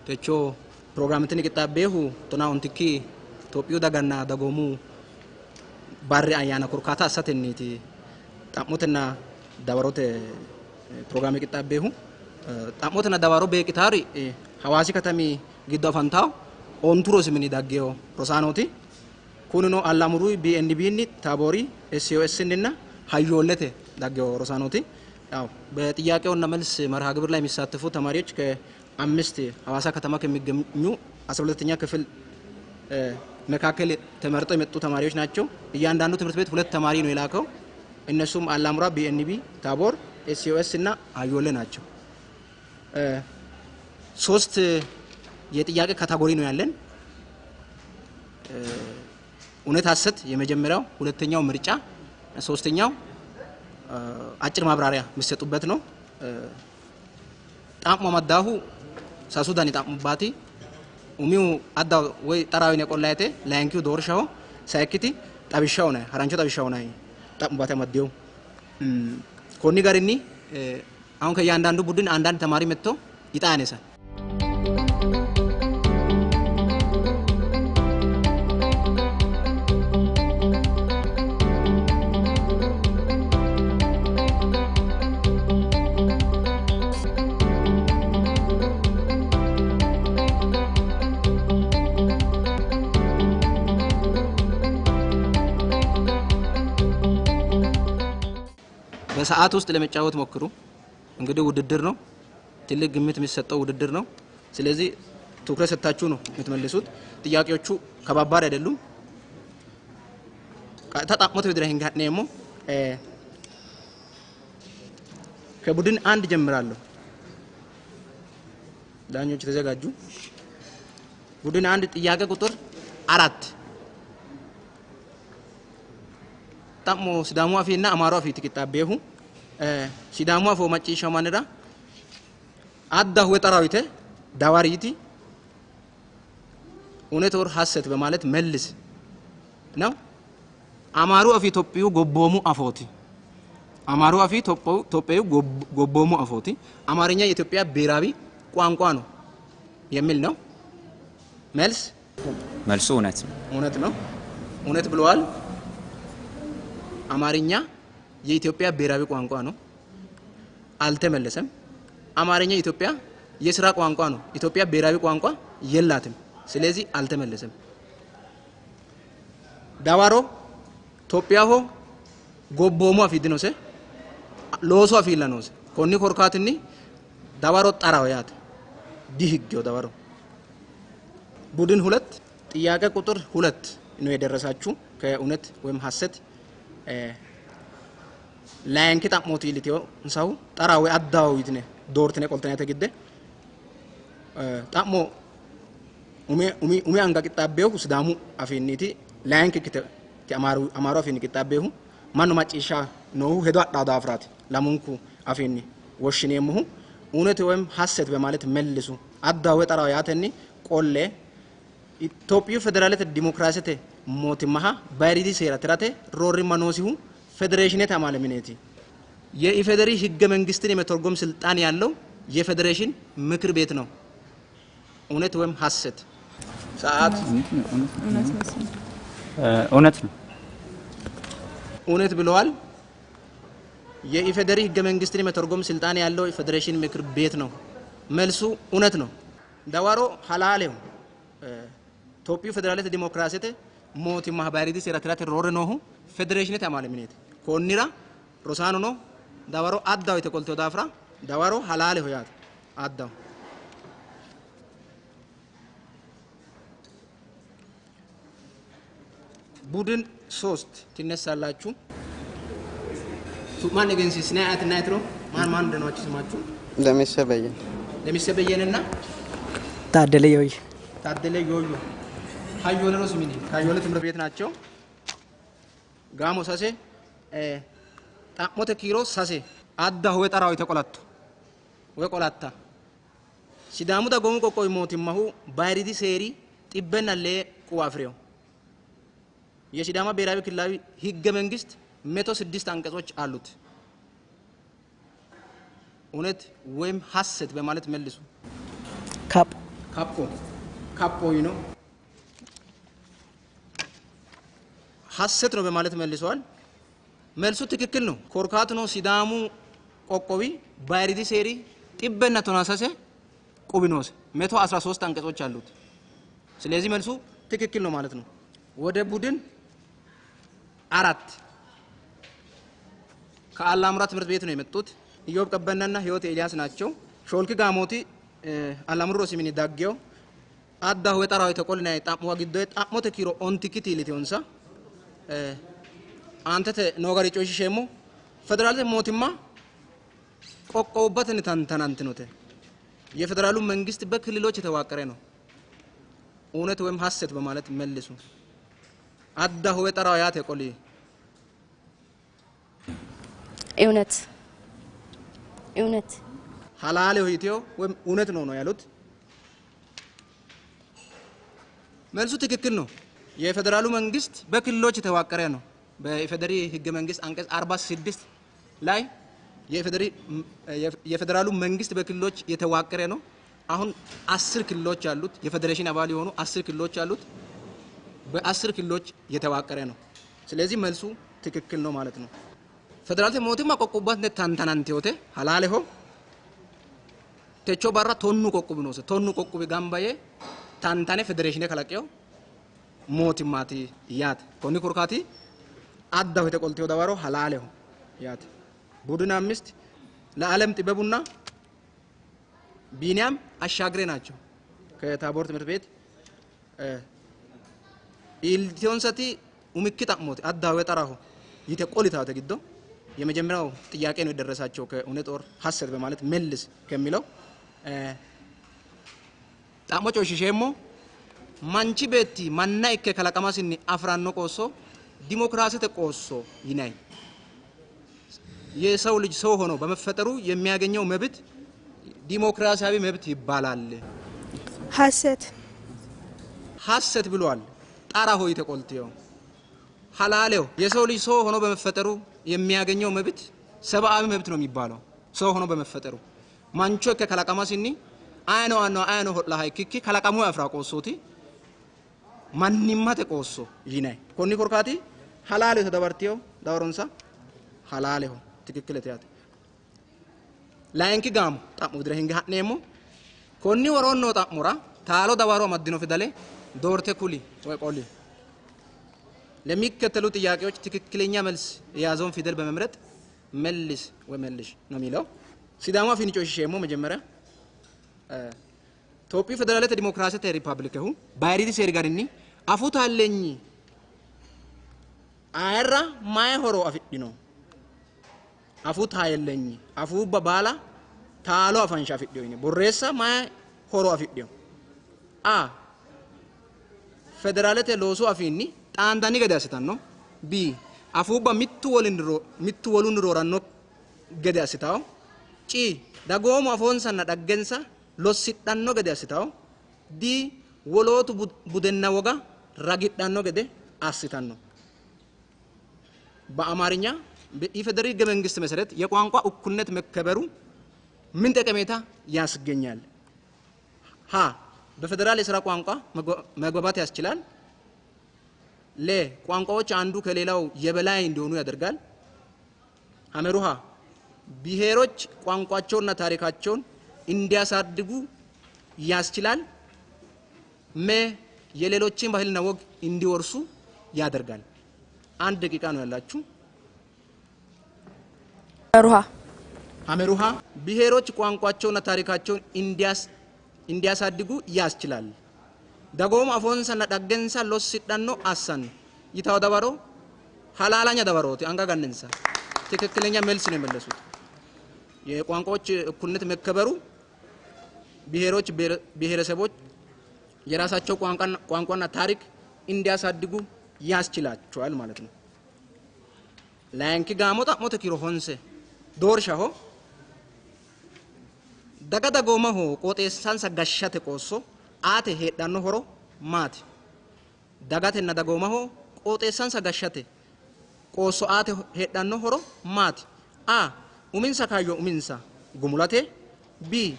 Techo pirogiraame tini qixxaabbeehu 12 Itophiyu daganna dagoomu barri ayyaana korkaata assatenniiti xa'motenna dawarote ፕሮግራም qixxaabbeehu. Xa'motenna dawaro beeqqitaari Hawaasi katami giddo afantawo ontu rosi mini daggeyo rosaanooti. Kunino Allamuru BNBnni Taaboori SOSnninna Hayyoollete daggeyo rosaanooti። ያው በጥያቄውና መልስ መርሃ ግብር ላይ የሚሳተፉ ተማሪዎች ከ5 ሐዋሳ ከተማ ከሚገኙ 12ኛ ክፍል መካከል ተመርጠው የመጡ ተማሪዎች ናቸው። እያንዳንዱ ትምህርት ቤት 2 ተማሪ ነው የላከው። እነሱም አላሙራ BNB ታቦር SOS እና አዮሌ ናቸው። 3 የጥያቄ category ነው ያለን። እውነት ሐሰት የመጀመሪያው፣ ሁለተኛው ምርጫ፣ ሶስተኛው አጭር ማብራሪያ የሚሰጡበት ነው። ጣሞ መዳሁ ሳሱዳኒ ጣሙባቲ ኡሚው አዳ ወይ ጠራዊ ነው ቆላይቴ ላንኪው ዶርሻው ሳይክቲ ጠብሻው ነው ሀራንቾ ጠብሻው ነው ጣሙባቲ መዲው ኮኒ ጋርኒ አሁን ከእያንዳንዱ ቡድን አንዳንድ ተማሪ መጥቶ ይጣ ያነሳል። በሰዓት ውስጥ ለመጫወት ሞክሩ። እንግዲህ ውድድር ነው፣ ትልቅ ግምት የሚሰጠው ውድድር ነው። ስለዚህ ትኩረት ሰጥታችሁ ነው የምትመልሱት። ጥያቄዎቹ ከባባድ አይደሉም። ተጣቅሞት ቢድራ ሂንጋኔሞ ከቡድን አንድ ጀምራለሁ። ዳኞች ተዘጋጁ። ቡድን አንድ ጥያቄ ቁጥር 4 ጣሞ ሲዳሙ አፊና አማሩ አፊ ትቅጣቤሁ ሲዳሙ አፎ ማጪሻ ማንራ አዳሁ ወጠራዊተ ዳዋሪቲ እውነት ወር ሐሰት በማለት መልስ ነው። አማሩ አፊ ኢትዮጵዩ ጎቦሙ አፎቲ አማሩ አፊ ኢትዮጵዩ ጎቦሙ አፎቲ አማርኛ የኢትዮጵያ ብሔራዊ ቋንቋ ነው የሚል ነው። መልስ መልሱ እውነት ነው። እውነት ነው። እውነት ብለዋል። አማርኛ የኢትዮጵያ ብሔራዊ ቋንቋ ነው። አልተመለሰም። አማርኛ የኢትዮጵያ የስራ ቋንቋ ነው። ኢትዮጵያ ብሔራዊ ቋንቋ የላትም። ስለዚህ አልተመለሰም። ዳዋሮ ኢትዮጵያሆ ጎቦሙ አፊድኖሰ ሎሶ አፊላኖሰ ኮኒ ኮርካትኒ ዳዋሮ ጠራው ያት ዲህግዮ ዳዋሮ ቡድን 2 ጥያቄ ቁጥር 2 ነው የደረሳችሁ ከእውነት ወይም ሐሰት ላንኪ ጣሞት ይልቲዮ እንሳው ጠራው አዳው ይትነ ዶርትነ ቆልተና ተግደ ጣሞ ኡሜ ኡሜ ኡሜ አንጋ ቅጣቤው ሲዳሙ አፊኒቲ ላንኪ ክተ አማሩ አማሩ አፊኒ ቅጣቤው ማኑ ማጪሻ ነው ሄዶ አዳዳ አፍራት ለሙንኩ አፊኒ ወሽኔሙሁ እውነት ወይም ሐሰት በማለት መልሱ። አዳው ጠራው ያተኒ ቆሌ ኢትዮጵያ ፌደራልት ዲሞክራሲተ ሞቲማሃ ባይሪዲ ሴራ ትራቴ ሮሪ ማኖሲሁ ፌዴሬሽን ተማለሚኔቲ የኢፌዴሪ ህገ መንግስትን የመተርጎም ስልጣን ያለው የፌዴሬሽን ምክር ቤት ነው። እውነት ወይም ሐሰት? ሰዓት እውነት ነው። እውነት ብለዋል። የኢፌዴሪ ህገ መንግስትን የመተርጎም ስልጣን ያለው የፌዴሬሽን ምክር ቤት ነው። መልሱ እውነት ነው። ዳዋሮ ሐላሌው ኢትዮጵያ ፌደራልት ዲሞክራሲተ mootimmaa baayiriidi seera tirate roore noohu federeeshinete amaale mineeti. Konnira rosaanono dawaro addaho yite qoltino daafira dawaro halaaleho yaate addaho. ቡድን 3 ትነሳላችሁ። ማን ገንሲስ ና አት ናይትሮ ማን ማን እንደናችሁ ስማችሁ? ለሚሴ በየነ። ለሚሴ በየነና ታደለ ዮዮ። ታደለ ዮዮ ሀዮለ ነው ስሚኒ ሀዮለ ትምህርት ቤት ናቸው። ጋሞ ሳሴ ጣሞተ ኪሮ ሳሴ አዳ ሆይ ጠራው ተቆላቱ ወይ ቆላታ ሲዳሙ ዳጎሙ ቆቆይ ሞቲማሁ ባይሪዲ ሴሪ ጥበና ለ ቁዋፍሬው የሲዳማ ብሔራዊ ክልላዊ ህገ መንግስት 106 አንቀጾች አሉት። እውነት ወይም ሐሰት በማለት መልሱ። ካፕ ካፖ ካፖ ነው ሐሰት ነው በማለት መልሰዋል። መልሱ ትክክል ነው። ኮርካቱኖ ሲዳሙ ቆቆቢ ባይሪዲ ሴሪ ጢበና ቶናሳሴ ቁቢኖስ 113 አንቀጾች አሉት። ስለዚህ መልሱ ትክክል ነው ማለት ነው። ወደ ቡድን 4 ከአላሙራ ትምህርት ቤት ነው የመጡት። ኢዮብ ቀበናና ህይወት ኤልያስ ናቸው። ሾልክ ጋሞቲ አላሙሮ ሲሚኒ ዳጌው አዳሁ የጠራው ተቆልና ጣምዋ ግዶ ጣሞ ተኪሮ ኦንቲኪቲ ሊቲዮንሳ አንተተ ኖጋሪ ጮሽ ሸሞ ፌደራል ሞቲማ ቆቆውበትን ታንታናንትኖተ የፌደራሉ መንግስት በክልሎች የተዋቀረ ነው። እውነት ወይም ሐሰት በማለት መልሱ። አዳሁ የጠራው ያተ ቆሊ እውነት እውነት ሐላል ሆይቴው ወይም እውነት ነው ነው ያሉት። መልሱ ትክክል ነው። የፌደራሉ መንግስት በክልሎች የተዋቀረ ነው። በኢፌዴሪ ህገ መንግስት አንቀጽ 46 ላይ የፌደራሉ መንግስት በክልሎች የተዋቀረ ነው። አሁን 10 ክልሎች አሉት። የፌዴሬሽን አባል የሆኑ 10 ክልሎች አሉት። በ10 ክልሎች የተዋቀረ ነው። ስለዚህ መልሱ ትክክል ነው ማለት ነው። ፌደራል ሞቲማ ቆቆባት ነታንታናንቴዎቴ ሐላለሆ ተቾ ባራ ቶኑ ቆቁብ ነው ቶኑ ቆቁብ ጋምባዬ ታንታኔ ፌዴሬሽን ከላቀው ሞቲማቲ ያት ኮኒ ኩርካቲ አዳው የተቆልቴው ዳባሮ ሐላለሁ ያት ቡድን 5 ለዓለም ጥበቡና ቢኒያም አሻግሬ ናቸው። ከታቦር ትምህርት ቤት ኢልቲዮንሰቲ ኡምኪ ጣሞት አዳው የጠራሁ ይተቆልታው ተግዶ የመጀመሪያው ጥያቄ ነው የደረሳቸው ከእውነት ኦር ሐሰት በማለት መልስ ከሚለው ጣሞጮ ሺሼሞ ማንቺ ቤቲ ማና ኢከ ከላቀማሲኒ አፍራኖ ቆሶ ዲሞክራሲ ተቆሶ ይናይ የሰው ልጅ ሰው ሆኖ በመፈጠሩ የሚያገኘው መብት ዲሞክራሲያዊ መብት ይባላል። ሐሰት ሐሰት ብሏል። ጣራ ሆይ ተቆልቴው ሐላሌው የሰው ልጅ ሰው ሆኖ በመፈጠሩ የሚያገኘው መብት ሰብአዊ መብት ነው የሚባለው። ሰው ሆኖ በመፈጠሩ ማንቾ ከከላቀማሲኒ አይኖ አኖ አይኖ ሆላ ሃይኪኪ ከላቀሙ አፍራ ቆሶቲ ማንማ ተቆሶ ይናይ ኮኒ ኮርካቲ ሐላሌው ተደበርቲዮ ዳወሮንሳ ሐላሌው ትክክል ተያት ላይንኪ ጋም ጣሙ ድረ ሂንጋ ሀኔሞ ኮኒ ወሮኖ ጣሙራ ታሎ ዳዋሮ ማዲኖ ፊደሌ ዶርቴ ኩሊ ወይ ቆሊ ለሚከተሉ ጥያቄዎች ትክክለኛ መልስ የያዘውን ፊደል በመምረጥ መልስ ወይ መልሽ ነው የሚለው። ሲዳማ ፊንጮሽ ሸሞ መጀመሪያ ቶፒ ፌደራላዊ ዲሞክራሲያዊ ሪፐብሊክ ሁ ባይሪዲ ሴሪ ጋርኒ አፉታለኝ አይራ ማይ ሆሮ አፍዲኖ አፉታ የለኝ አፉ በባላ ታሎ አፋንሻ አፍዲዮ ይነ ቦሬሳ ማይ ሆሮ አፍዲዮ አ ፌደራላዊ ሎሶ አፊኒ ጣንዳኒ ገዳስታን ነው ቢ አፉባ ሚቱ ወሉን ሮራኖ ገዳስታው ጪ ዳጎሙ አፎንሳና ዳገንሳ ሎሲዳኖ ገዳስታው ዲ ወሎቱ ቡደና ወጋ ራጊዳኖ ገደ አስታን ነው። በአማርኛ በኢፌዴሪ ህገ መንግስት መሰረት የቋንቋ እኩልነት መከበሩ ምን ጠቀሜታ ያስገኛል? ሀ በፌደራል የሥራ ቋንቋ መግባባት ያስችላል። ለ ቋንቋዎች አንዱ ከሌላው የበላይ እንዲሆኑ ያደርጋል። አመሩሃ ብሔሮች ቋንቋቸውንና ታሪካቸውን እንዲያሳድጉ ያስችላል። መ የሌሎችን ባህልና ወግ እንዲወርሱ ያደርጋል። አንድ ደቂቃ ነው ያላችሁ። አመሩሃ አመሩሃ ብሔሮች ቋንቋቸውንና ታሪካቸውን እንዲያሳድጉ ያስችላል። ዳጎም አፎንሳና ዳገንሳ ሎሲዳኖ አሳን ይታው ዳባሮ ሐላላኛ ዳባሮቲ አንጋ ጋነንሳ ትክክለኛ መልስ ነው የመለሱት። የቋንቋዎች እኩልነት መከበሩ ብሔሮች ብሔረሰቦች የራሳቸው ቋንቋና ታሪክ እንዲያሳድጉ ያስችላቸዋል ማለት ነው። ላንኪ ጋሞ ጣሞ ተኪሮ ሆንሴ ዶርሻሆ daga dagoomaho qooxeessansa gashshate qoosso aate heedhanno horo maati? Dagatenna dagoomaho qooxeessansa gashshate qoosso aate heedhanno horo maati? A uminsa kaayyo uminsa gumulate, B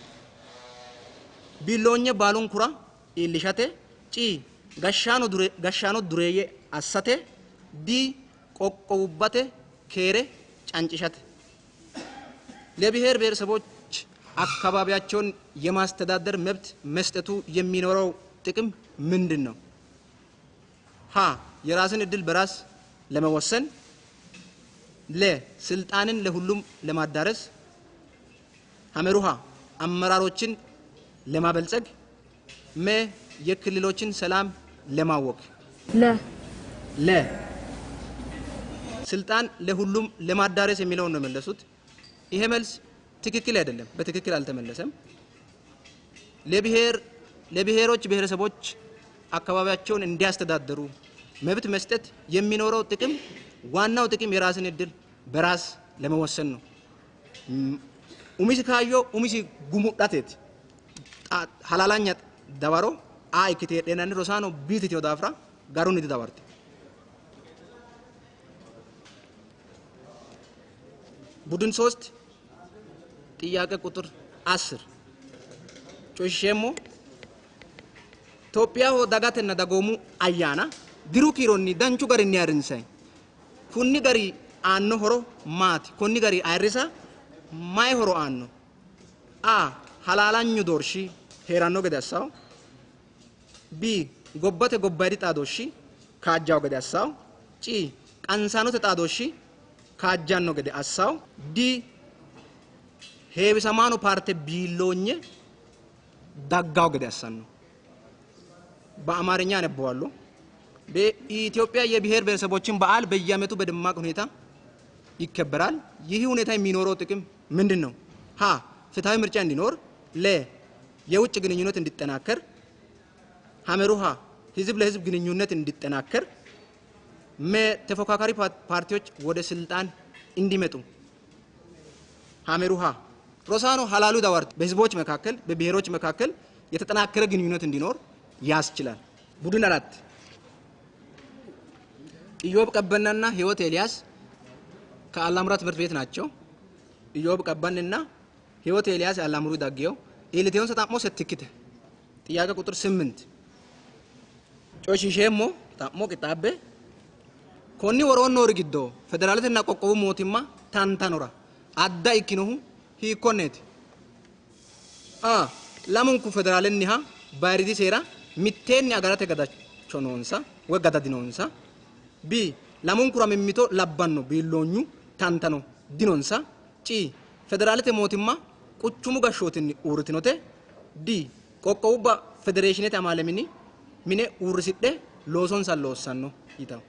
Biilloonye baalunkura iillishate, C gashshaano dureeyye assate, D qoqqowubbate keere cancishate። ለብሔር ብሔረሰቦች አካባቢያቸውን የማስተዳደር መብት መስጠቱ የሚኖረው ጥቅም ምንድን ነው? ሀ የራስን እድል በራስ ለመወሰን፣ ለ ስልጣንን ለሁሉም ለማዳረስ፣ ሐመሩሃ አመራሮችን ለማበልጸግ፣ መ የክልሎችን ሰላም ለማወክ። ለ ለ ስልጣን ለሁሉም ለማዳረስ የሚለውን ነው የመለሱት። ይሄ መልስ ትክክል አይደለም፣ በትክክል አልተመለሰም። ለብሔሮች ብሔረሰቦች አካባቢያቸውን እንዲያስተዳድሩ መብት መስጠት የሚኖረው ጥቅም ዋናው ጥቅም የራስን እድል በራስ ለመወሰን ነው። Umisi kaayyo umisi gumudhateeti halaalaanya dawaro A ikkite heedheenanni rosaano B titeyo daafira garunni dawarte. ቡድን 3 ጥያቄ ቁጥር 10 coyisheemmo Itophiyaho dagatenna dagoomu ayyaana diru kiironni danchu garinni ayirrinsayi kunni gari aanno horo maati? Konni gari ayirrisa mayi horo aanno? A halaalanyu doorshi heeranno gede assawo, B gobbate gobbayidi xaadooshshi kaajjawo gede assawo, C qansaanote xaadooshshi kaajjanno gede assawo, D heewisamaano paarte biilloonye daggawo gede assanno። በአማርኛ አነበዋለሁ። በኢትዮጵያ የብሔር ብሔረሰቦችን በዓል በየዓመቱ በደማቅ ሁኔታ ይከበራል። ይህ ሁኔታ የሚኖረው ጥቅም ምንድን ነው? ሀ ፍትሃዊ ምርጫ እንዲኖር፣ ለ የውጭ ግንኙነት እንዲጠናከር፣ ሐመሩሃ ህዝብ ለህዝብ ግንኙነት እንዲጠናከር፣ መ ተፎካካሪ ፓርቲዎች ወደ ስልጣን እንዲመጡ። ሐመሩሃ rosaano halaalu dawar በህዝቦች መካከል በብሔሮች መካከል የተጠናከረ ግንኙነት እንዲኖር ያስችላል። ቡድን 4 ኢዮብ ቀበናና ህይወት ኤልያስ ከአላሙራ ትምህርት ቤት ናቸው። ኢዮብ ቀበንና ህይወት ኤልያስ አላሙሩ ዳግየው ኢልቴውን ሰጣሞ ሰትክተ ጥያቄ ቁጥር 8 coyishiisheemmo xa'mo qixxaabbe konni woroonni noori giddo federaaletenna qoqqowu mootimma tantanora adda ikkinohu hiikkonneeti? A lamunku federaalenniha bayiriidi seera mitteenni agarate gadacho noonsa woy gadadi noonsa, B lamunkura mimmito labbanno biilloonyu tantano dinonsa, C federaalete mootimma quchumu gashshootinni uurritinote, D qoqqowubba federeeshinete amaale mine uurrisidhe loosonsa loossanno ይታው።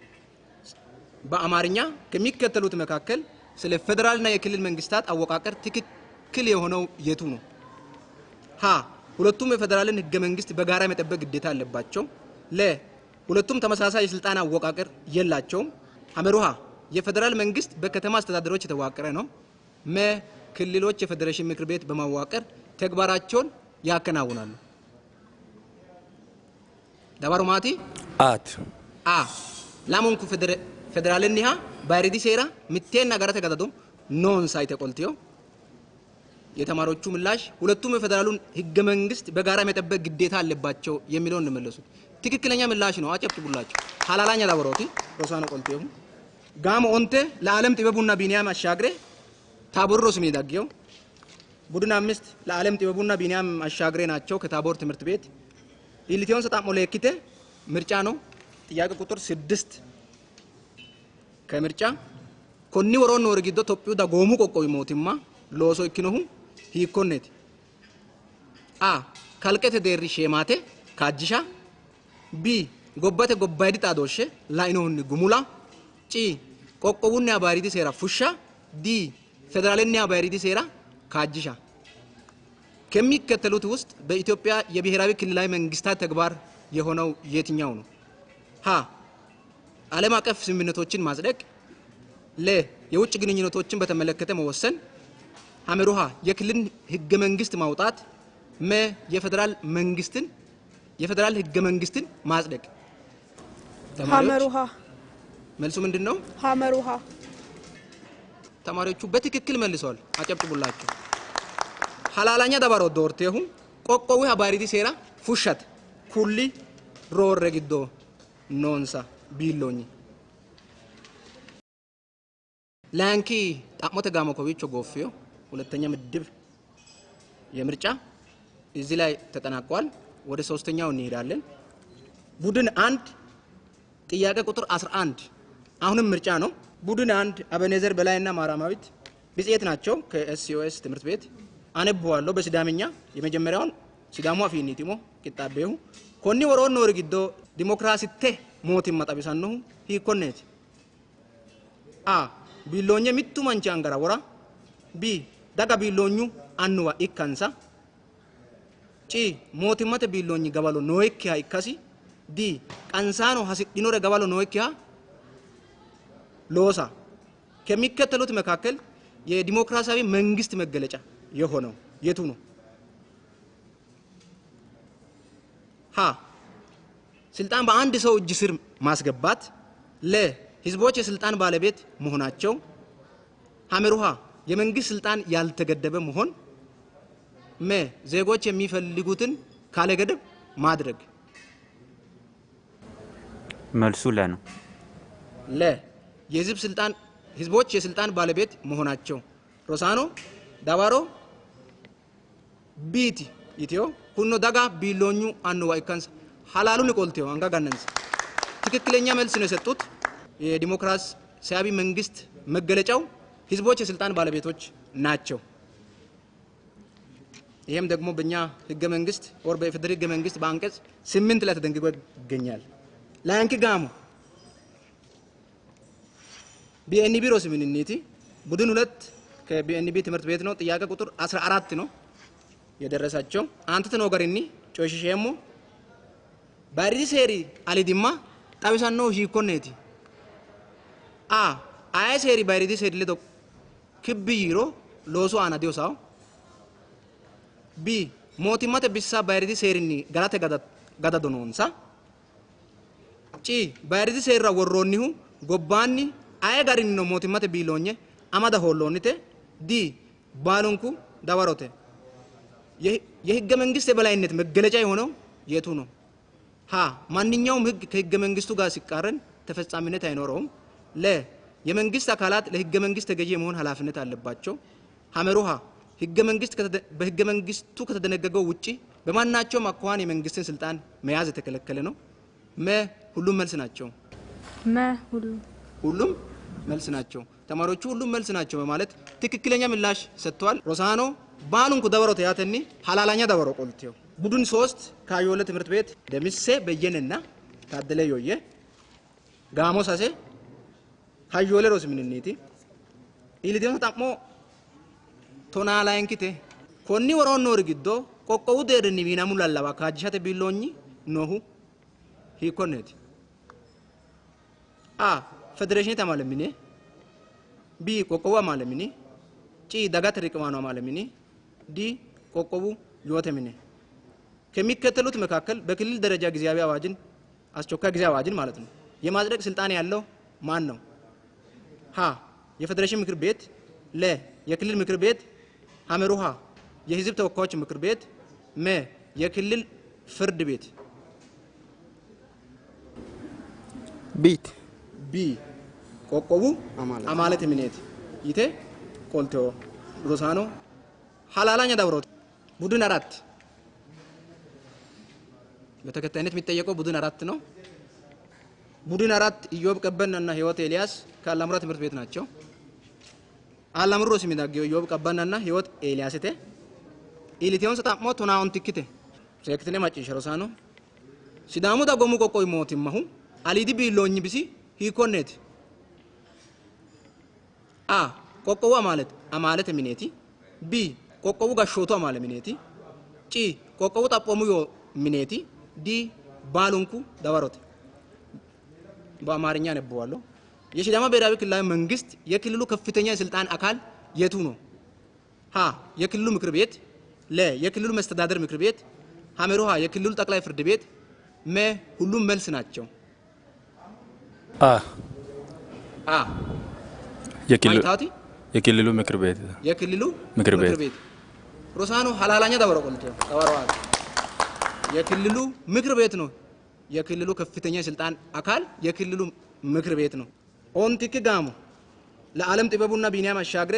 በአማርኛ ከሚከተሉት መካከል ስለ ፌዴራልና የክልል መንግስታት አወቃቀር ትክክል የሆነው የቱ ነው? ሀ ሁለቱም የፌዴራልን ህገ መንግስት በጋራ የመጠበቅ ግዴታ አለባቸው። ለ ሁለቱም ተመሳሳይ የስልጣን አወቃቀር የላቸውም። ሐመሩሃ የፌዴራል መንግስት በከተማ አስተዳደሮች የተዋቀረ ነው። መ ክልሎች የፌዴሬሽን ምክር ቤት በማዋቀር ተግባራቸውን ያከናውናሉ። Dawaro maati Aati. A lamunku federaalenniha bayiriidi seera mitteenni agarate gadado noonsa yite qoltiyo። የተማሪዎቹ ምላሽ ሁለቱም የፌዴራሉን ህገ መንግስት በጋራ መጠበቅ ግዴታ አለባቸው የሚለውን ነው የመለሱት። ትክክለኛ ምላሽ ነው። አጨብጭቡላቸው። Halaalaanya dawarooti rosaano qoltehu Gaamo 5 ለዓለም ጥበቡና ቢንያም አሻግሬ ታቦር rosu mini daggino። ቡድን 5 ለዓለም ጥበቡና ቢንያም አሻግሬ ናቸው ከታቦር ትምህርት ቤት። Iilliteensa xa'mo leekkite ምርጫ ነው። ጥያቄ ቁጥር 6 ከምርጫ konni woroonni noori giddo Tophiyu dagoomu qoqqowi mootimma looso ikkinohu hiikkonneeti? A kalqete deerri sheemaate kaajjisha, B gobbate gobbayidi xaadooshshe lainohunni gumula, C qoqqowunniha bayiriidi seera fushsha, D ፌዴራልንኒሃ bayiriidi seera kaajjisha። ከሚከተሉት ውስጥ በኢትዮጵያ የብሔራዊ ክልላዊ መንግስታት ተግባር የሆነው የትኛው ነው? ሀ ዓለም አቀፍ ስምምነቶችን ማጽደቅ፣ ለ የውጭ ግንኙነቶችን በተመለከተ መወሰን፣ ሐመሩሃ የክልል ህገ መንግስት ማውጣት፣ መ የፌዴራል ህገ መንግስትን ማጽደቅ። ሐመሩሃ መልሱ ምንድነው? ሐመሩሃ። ተማሪዎቹ በትክክል መልሰዋል። አጨብጭቡላቸው። Halaalaanya dawaro doortehu Qoqqowuha bayriidi seera fushshate kulli roorre giddo noonsa biilloonyi. ላንኪ ጣሞተ ጋሞ ኮዊቾ ጎፊዮ ሁለተኛ ምድብ የምርጫ እዚህ ላይ ተጠናቋል። ወደ ሶስተኛው እንሄዳለን። ቡድን 1 ጥያቄ ቁጥር 11 አሁንም ምርጫ ነው። ቡድን 1 አበኔዘር በላይና ማራማዊት ብጽኤት ናቸው ከኤስሲኦኤስ ትምህርት ቤት። አነብዋለሁ በሲዳምኛ። የመጀመሪያውን ሲዳሙ አፊኒቲሞ ቂጣቤሁ ኮኒ ወሮን ኖር ጊዶ ዲሞክራሲቴ ሞቲማ ጠቢሳነሁ ሂኮኔት አ ቢሎኘ ሚቱ manchi angara wora B daga biilloonyu annuwa ikkansa C mootimmate biilloonyi gawalo nookkiha ikkasi D qansaano hasidhinore gawalo nookkiha loosa። ከሚከተሉት መካከል የዲሞክራሲያዊ መንግስት መገለጫ የሆነው የቱ ነው? ሀ ስልጣን በአንድ ሰው እጅ ስር ማስገባት፣ ለ ህዝቦች የስልጣን ባለቤት መሆናቸው፣ ሐመሩሃ የመንግስት ስልጣን ያልተገደበ መሆን፣ መ ዜጎች የሚፈልጉትን ካለገደብ ማድረግ። መልሱ ለ ነው። ለ የህዝብ ስልጣን ህዝቦች የስልጣን ባለቤት መሆናቸው። ሮሳኖ ዳባሮ ቢቲ ኢትዮ ኩኖ ዳጋ ቢሎኙ አንዋ ይካንስ ሐላሉን ቆልቴው አንጋ ጋነንስ ትክክለኛ መልስ ነው የሰጡት። የዲሞክራሲያዊ መንግስት መገለጫው ህዝቦች የስልጣን ባለቤቶች ናቸው። ይሄም ደግሞ በእኛ ህገ መንግስት ወር በኢፌዴሪ ህገ መንግስት በአንቀጽ 8 ላይ ተደንግጎ ይገኛል። ላንኪ ጋሞ ቢኤንቢ ሮስ ምንኒቲ ቡድን 2 ከቢኤንቢ ትምህርት ቤት ነው። ጥያቄ ቁጥር 14 ነው የደረሳቸው። አንተ ተኖገሪኒ ጮሽሼሞ ባሪዲ ሴሪ አሊዲማ ጣቢሳኖ ሂኮኔቲ አ አይ ሴሪ ባሪዲ ሴሪ ለዶ ክብይሮ ሎሶ አና ዲዮሳው ቢ mootimmate bissa bayriidi seerinni galate gadado noonsa C bayriidi seerira worroonnihu gobbaanni aye garinnino mootimmate biiloonye amada hoolloonnite D baalunku dawarote። የህገ መንግስት የበላይነት መገለጫ የሆነው የቱ ነው? ሀ ማንኛውም ህግ ከህገ መንግስቱ ጋር ሲቃረን ተፈጻሚነት አይኖረውም። ለ የመንግስት አካላት ለህገ መንግስት ተገዢ የመሆን ኃላፊነት አለባቸው። ሐመሩሃ ህገ መንግስት በህገ መንግስቱ ከተደነገገው ውጪ በማናቸውም አኳኋን የመንግስትን ስልጣን መያዝ የተከለከለ ነው። መ ሁሉም መልስ ናቸው። መ ሁሉም መልስ ናቸው። ተማሪዎቹ ሁሉም መልስ ናቸው በማለት ትክክለኛ ምላሽ ሰጥተዋል። ሮሳኖ ባሉንኩ ደበሮ ተያተኒ ሐላላኛ ደበሮ ቆልቴው ቡድን 3 ካዮለ ትምህርት ቤት ደምሴ በየነና ታደለ ዮየ ጋሞ ሳሴ ካዮለ ሮስ ምንኒቲ ኢሊዲዮን ታሞ ቶናላይንኪቴ ኮኒ ወሮን ኖር ጊዶ ቆቆው ደርኒ ሚናሙ ላላባ ካጅሻተ ቢሎኝ ኖሁ ሂኮኔቲ አ ፌዴሬሽን ተማለሚኒ ቢ ቆቆው አማለሚኒ ጪ ዳጋት ሪቅማኑ አማለሚኒ ዲ ቆቆቡ ዮተሚኒ። ከሚከተሉት መካከል በክልል ደረጃ ጊዜያዊ አዋጅን አስቸኳይ ጊዜ አዋጅን ማለት ነው የማጽደቅ ስልጣን ያለው ማን ነው? ሀ የፌዴሬሽን ምክር ቤት፣ ለ የክልል ምክር ቤት፣ ሐመሩሃ የህዝብ ተወካዮች ምክር ቤት፣ መ የክልል ፍርድ ቤት። ቢት ቢ ቆቆቡ አማለት ምኔት ይቴ ቆልቶ ሮሳኖ ሐላላኛ ዳብሮት። ቡድን 4 በተከታይነት የሚጠየቀው ቡድን 4 ነው። ቡድን 4 ኢዮብ ቀበናና ህይወት ኤልያስ ከአላሙራ ትምህርት ቤት ናቸው። አላሙሮ ሲሚዳጊዮ ኢዮብ ቀበናና ህይወት ኤልያስቴ ኢሊቲዮን ሰጣሞ ቶናውን ትክቴ ሴክትኔ ማጭሽ ሮሳኖ ሲዳሙ ዳጎሙ ቆቆይ ሞቲማሁ አሊዲ ቢሎኝ ቢሲ ሂኮኔት አ ቆቆዋ ማለት አማለት ሚኔቲ ቢ ቆቆቡ ጋሾቱ አማለ ሚኔቲ ጪ ቆቆቡ ጣጶሙ ዮ ሚኔቲ ዲ ባሉንኩ ዳባሮት። በአማርኛ አነበዋለሁ። የሲዳማ ብሔራዊ ክልላዊ መንግስት የክልሉ ከፍተኛ የስልጣን አካል የቱ ነው? ሀ የክልሉ ምክር ቤት፣ ለ የክልሉ መስተዳደር ምክር ቤት፣ ሐመሩሃ የክልሉ ጠቅላይ ፍርድ ቤት፣ መ ሁሉም መልስ ናቸው። አ አ የክልሉ ምክር ቤት የክልሉ ምክር ቤት። Rosaano halaalanya dawaro qolte dawaro የክልሉ ምክር ቤት ነው። የክልሉ ከፍተኛ ስልጣን አካል የክልሉ ምክር ቤት ነው። ኦንቲክ ጋሞ ለዓለም ጥበቡና ቢኒያም አሻግሬ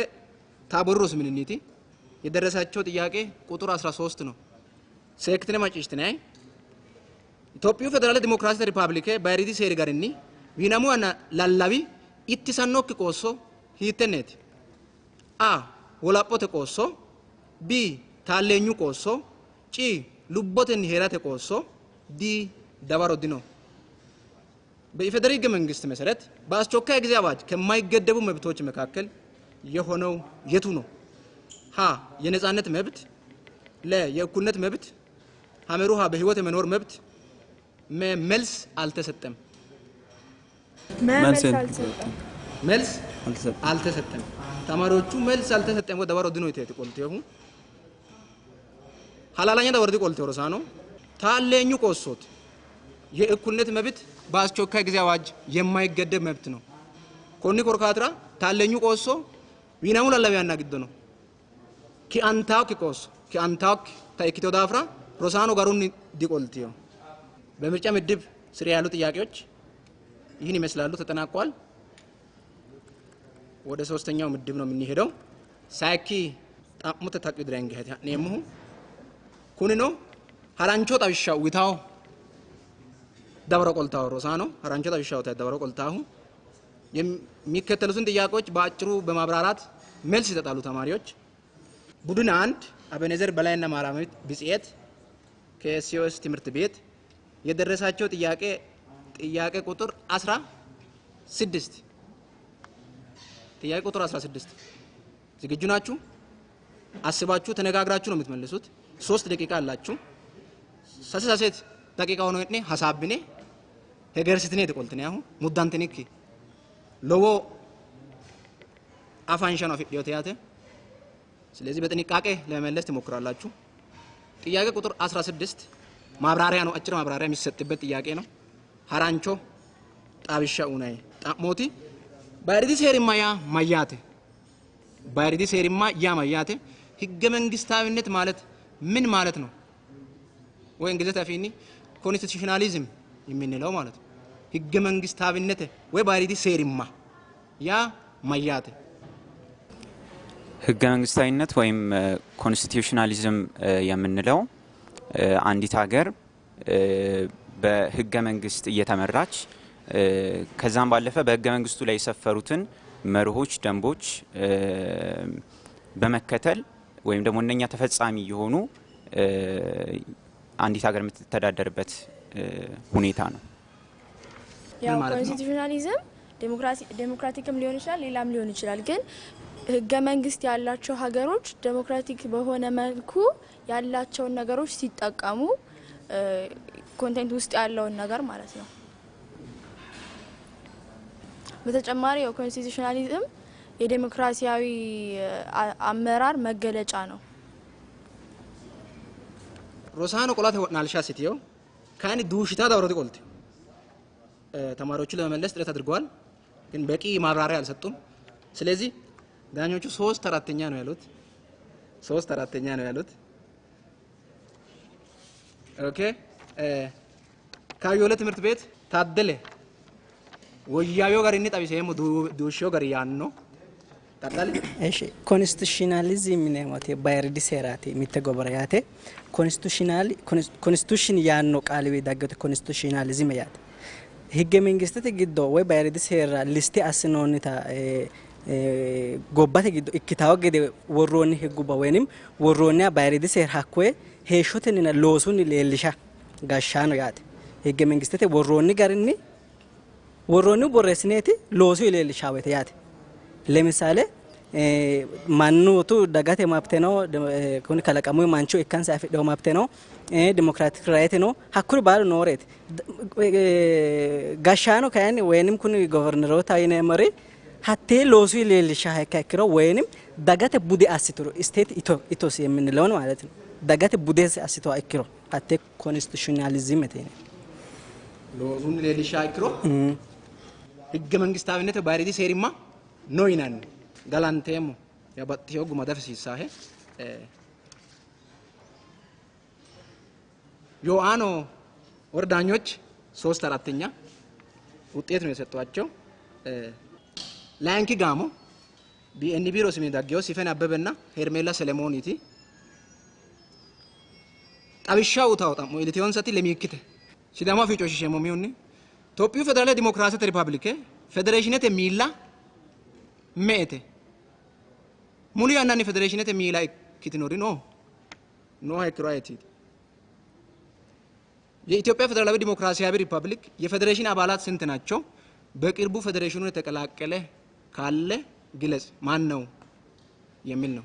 ታቦሮስ ምንኒቲ የደረሳቸው ጥያቄ ቁጥር 13 ነው። seekkitine macciishshitinay Itophiyu Federaale Dimokiraasete Ripaabilike bayiriidi seeri garinni wiinamu yanna lallawi ittisannokki qoosso hiittenneeti? A. Wolaphote qoosso, B. Taalleenyu qoosso, C. Lubbotenni heerate qoosso, D. dawaro dino። በኢፌዴሪ ሕገ መንግስት መሰረት በአስቸኳይ ጊዜ አዋጅ ከማይገደቡ መብቶች መካከል የሆነው የቱ ነው? ሀ. የነጻነት መብት፣ ለ. የእኩልነት መብት፣ ሐመሩ ሐ. በህይወት የመኖር መብት፣ መ. መልስ አልተሰጠም። መልስ አልተሰጠም። መልስ አልተሰጠም። ተማሪዎቹ መልስ አልተሰጠም dawaro dino yiteeti qoltehu halaalanya dawaro diqoltehu rosaano taaleenyu qoossooti የእኩልነት መብት በአስቸኳይ ጊዜ አዋጅ የማይገደብ መብት ነው። konni korkaatira taaleenyu qoosso wiinamu lallawi yanna giddo no ki'antaakki qoosso ki'antaakkita ikkitewo daafira rosaano garunni diqoltiyo። በምርጫ ምድብ ስር ያሉ ጥያቄዎች ይህን ይመስላሉ። ተጠናቋል። ወደ ሶስተኛው ምድብ ነው የምንሄደው። sayikki xa'mote taqi widira hinge ha'neemmohu kunino harancho xawishsha uyitawo dawaro qoltawo rosaano harancho xawishsha uyitawo dawaro qoltahu የሚከተሉትን ጥያቄዎች በአጭሩ በማብራራት መልስ ይሰጣሉ ተማሪዎች። ቡድን አንድ አቤኔዘር በላይና ማራማዊት ብጽኤት ከሲኦኤስ ትምህርት ቤት የደረሳቸው ጥያቄ ጥያቄ ቁጥር 16 ጥያቄ ቁጥር 16 ዝግጁ ናችሁ? አስባችሁ ተነጋግራችሁ ነው የምትመልሱት። 3 ደቂቃ አላችሁ። ሰሰሰት ደቂቃ ሆኖ እኔ ሐሳብኔ hegersitine qolte አሁን muddantinikki lowo afanshano afidhinote yaate። ስለዚህ በጥንቃቄ ለመመለስ ትሞክራላችሁ። ጥያቄ ቁጥር 16 ማብራሪያ ነው፣ አጭር ማብራሪያ የሚሰጥበት ጥያቄ ነው። harancho xawishsha uyinay xa'mooti bayiriidi seerimma yaa mayyaate? bayiriidi seerimma yaa mayyaate? ህገ መንግስታዊነት ማለት ምን ማለት ነው? ወይ እንግሊዝኛ afiinni constitutionalism የምንለው ማለት ነው። ህገ መንግስታዊነት ወይ bayiriidi seerimma yaa mayyaate? ህገ መንግስታዊነት ወይም constitutionalism የምንለው አንዲት ሀገር በህገ መንግስት እየተመራች ከዛም ባለፈ በህገ መንግስቱ ላይ የሰፈሩትን መርሆች፣ ደንቦች በመከተል ወይም ደግሞ እነኛ ተፈጻሚ የሆኑ አንዲት ሀገር የምትተዳደርበት ሁኔታ ነው። ያው constitutionalism ዴሞክራቲክም ሊሆን ይችላል፣ ሌላም ሊሆን ይችላል። ግን ህገ መንግስት ያላቸው ሀገሮች ዴሞክራቲክ በሆነ መልኩ ያላቸውን ነገሮች ሲጠቀሙ content ውስጥ ያለውን ነገር ማለት ነው። በተጨማሪ ያው constitutionalism የዴሞክራሲያዊ አመራር መገለጫ ነው። Rosaano qolate wo'naalsha assiteyo kayinni duushita dawaro diqolte ተማሪዎቹ ለመመለስ ጥረት አድርገዋል፣ ግን በቂ ማብራሪያ አልሰጡም። ስለዚህ ዳኞቹ 3/4 ነው ያሉት። 3/4 ነው ያሉት። Okay ካዮለ ትምህርት ቤት ታደለ woyyaawino garinni xawiseemmo duushsheyo gari yaanno xaxxali። እሺ constitutionalism yineemmoti bayiriidi seeraati mitte gobbara yaate። Constitutional constitution yaanno qaaliwi daggete constitutionalism yaate። ህገ መንግስትete giddo woy bayiriidi seera liste assinoonnita gobbate giddo ikkitawo gede worroonni higgubba woynim worroonniha bayiriidi seera hakkoye heeshshotenninna loosunni leellisha gashshaano yaate። ህገ መንግስትete worroonni garinni worroonnihu borreessineeti loosu leellishaa woyte yaate። ለምሳሌ mannutu dagate mabte ነው፣ kuni kalaqamu mancho ikkansa afidhino mabte ነው፣ democratic right ነው፣ hakkuri baalu nooreeti። Gashshaano kayinni woynim kuni governeroota yineemmori hattee loosu leellishaa ikka ikkiro woynim dagate bude assituro state ethos የምንለውን ማለት ነው። dagate bude assituha ikkiro hattee constitutionalism ይነ loosunni leellishaa ikkiro ህገ መንግስታዊነት bayiriidi seerimma no yinanni galanteemmo yaa baxxiteyo guma dafisiisaahe ዮአኖ ወር ዳኞች 3/4 ውጤት ነው የሰጧቸው። ላንኪ ጋሞ ቢኤንቢ ሮስሚ ዳጊዮ ሲፈን አበበና ሄርሜላ ሰለሞኒቲ ጠብሻው ታውጣሞ ኢሊቲዮን ሰቲ ለሚክተ ሲዳማ ፊጮሽ ሸሞሚውኒ ኢትዮጵያ ፌደራል ዲሞክራሲያዊ ሪፐብሊክ ፌዴሬሽነት ሚላ ሜቴ ሙሉ ያናኒ ፌዴሬሽነት ሚላ ክትኖሪ ኖ ኖ ሃይክሮአይቲ የኢትዮጵያ ፌደራላዊ ዲሞክራሲያዊ ሪፐብሊክ የፌዴሬሽን አባላት ስንት ናቸው? በቅርቡ ፌዴሬሽኑን የተቀላቀለ ካለ ግለጽ፣ ማን ነው የሚል ነው።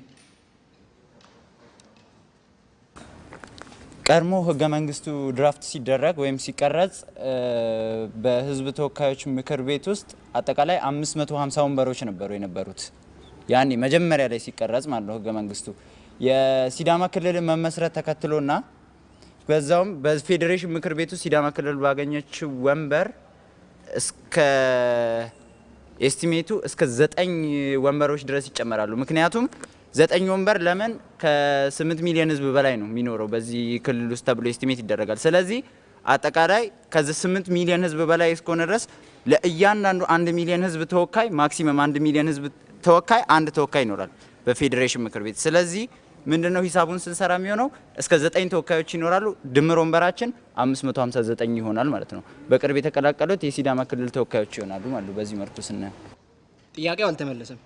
ቀድሞ ህገ መንግስቱ ድራፍት ሲደረግ ወይም ሲቀረጽ በህዝብ ተወካዮች ምክር ቤት ውስጥ አጠቃላይ 550 ወንበሮች ነበሩ የነበሩት። ያኔ መጀመሪያ ላይ ሲቀረጽ ማለት ነው። ህገ መንግስቱ የሲዳማ ክልል መመስረት ተከትሎና በዛውም በፌዴሬሽን ምክር ቤቱ ሲዳማ ክልል ባገኘችው ወንበር እስከ estimate ኡ እስከ 9 ወንበሮች ድረስ ይጨመራሉ። ምክንያቱም 9 ወንበር ለምን ከ8 ሚሊዮን ህዝብ በላይ ነው የሚኖረው በዚህ ክልል ውስጥ ተብሎ estimate ይደረጋል። ስለዚህ አጠቃላይ ከ8 ሚሊዮን ህዝብ በላይ እስከሆነ ድረስ ለእያንዳንዱ 1 ሚሊዮን ህዝብ ተወካይ maximum 1 ሚሊዮን ህዝብ ተወካይ አንድ ተወካይ ይኖራል በፌዴሬሽን ምክር ቤት። ስለዚህ ምንድነው ሂሳቡን ስንሰራ የሚሆነው እስከ 9 ተወካዮች ይኖራሉ። ድምር ወንበራችን 559 ይሆናል ማለት ነው። በቅርብ የተቀላቀሉት የሲዳማ ክልል ተወካዮች ይሆናሉ ማለት ነው። በዚህ መልኩ ስናየው ጥያቄው አልተመለሰም።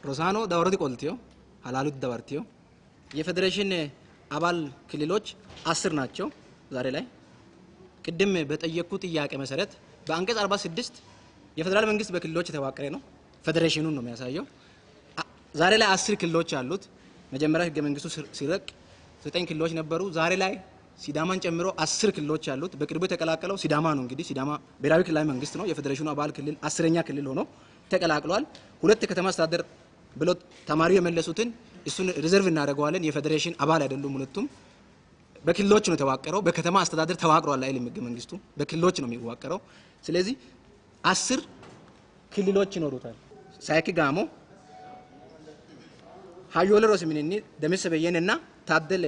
ሮሳኖ ዳወርቲ ቆልቲዮ ሀላሉት ዳወርቲዮ የፌዴሬሽን አባል ክልሎች 10 ናቸው ዛሬ ላይ። ቅድም በጠየቁት ጥያቄ መሰረት በአንቀጽ 46 የፌደራል መንግስት በክልሎች የተዋቀረ ነው። ፌዴሬሽኑን ነው የሚያሳየው። ዛሬ ላይ 10 ክልሎች አሉት። መጀመሪያ ህገ መንግስቱ ሲረቅ 9 ክልሎች ነበሩ። ዛሬ ላይ ሲዳማን ጨምሮ 10 ክልሎች አሉት። በቅርቡ የተቀላቀለው ሲዳማ ነው። እንግዲህ ሲዳማ ብሔራዊ ክልላዊ መንግስት ነው። የፌዴሬሽኑ አባል ክልል 10ኛ ክልል ሆኖ ተቀላቅሏል። ሁለት ከተማ አስተዳደር ብሎ ተማሪው የመለሱትን እሱን reserve እናደርገዋለን። የፌዴሬሽን አባል አይደሉም ሁለቱም። በክልሎች ነው የተዋቀረው። በከተማ አስተዳደር ተዋቅሯል አይልም ህገ መንግስቱ። በክልሎች ነው የሚዋቀረው። ስለዚህ 10 ክልሎች ይኖሩታል። ሳይክ ጋሞ ሀዮለ ሮስሚኒኒ ደምሰ በየነና ታደለ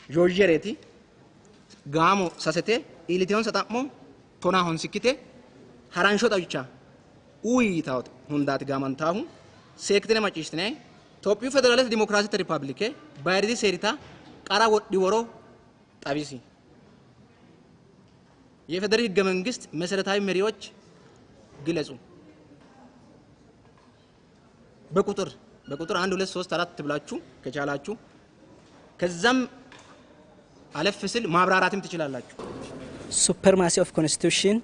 ጆጀሬቲ ጋሞ ሳሰቴ ኢሊቲዮን ሰጣሞ ቶና ሆንሲኪቴ ሀራንሾ ጣውቻ ኡይታውት ሁንዳት ጋማንታሁ ሴክትነ ማጭሽትነ ኢትዮጵያ ፌደራሊስት ዲሞክራሲያዊ ሪፐብሊክ ባይሪዲ ሴሪታ ቃራ ወዲ ወሮ ጣቢሲ የፌደራል ህገ መንግስት መሰረታዊ መሪዎች ግለጹ። በቁጥር 1 2 3 4 ብላችሁ ከቻላችሁ ከዛም አለፍ ስል ማብራራትም ትችላላችሁ። Supremacy of constitution፣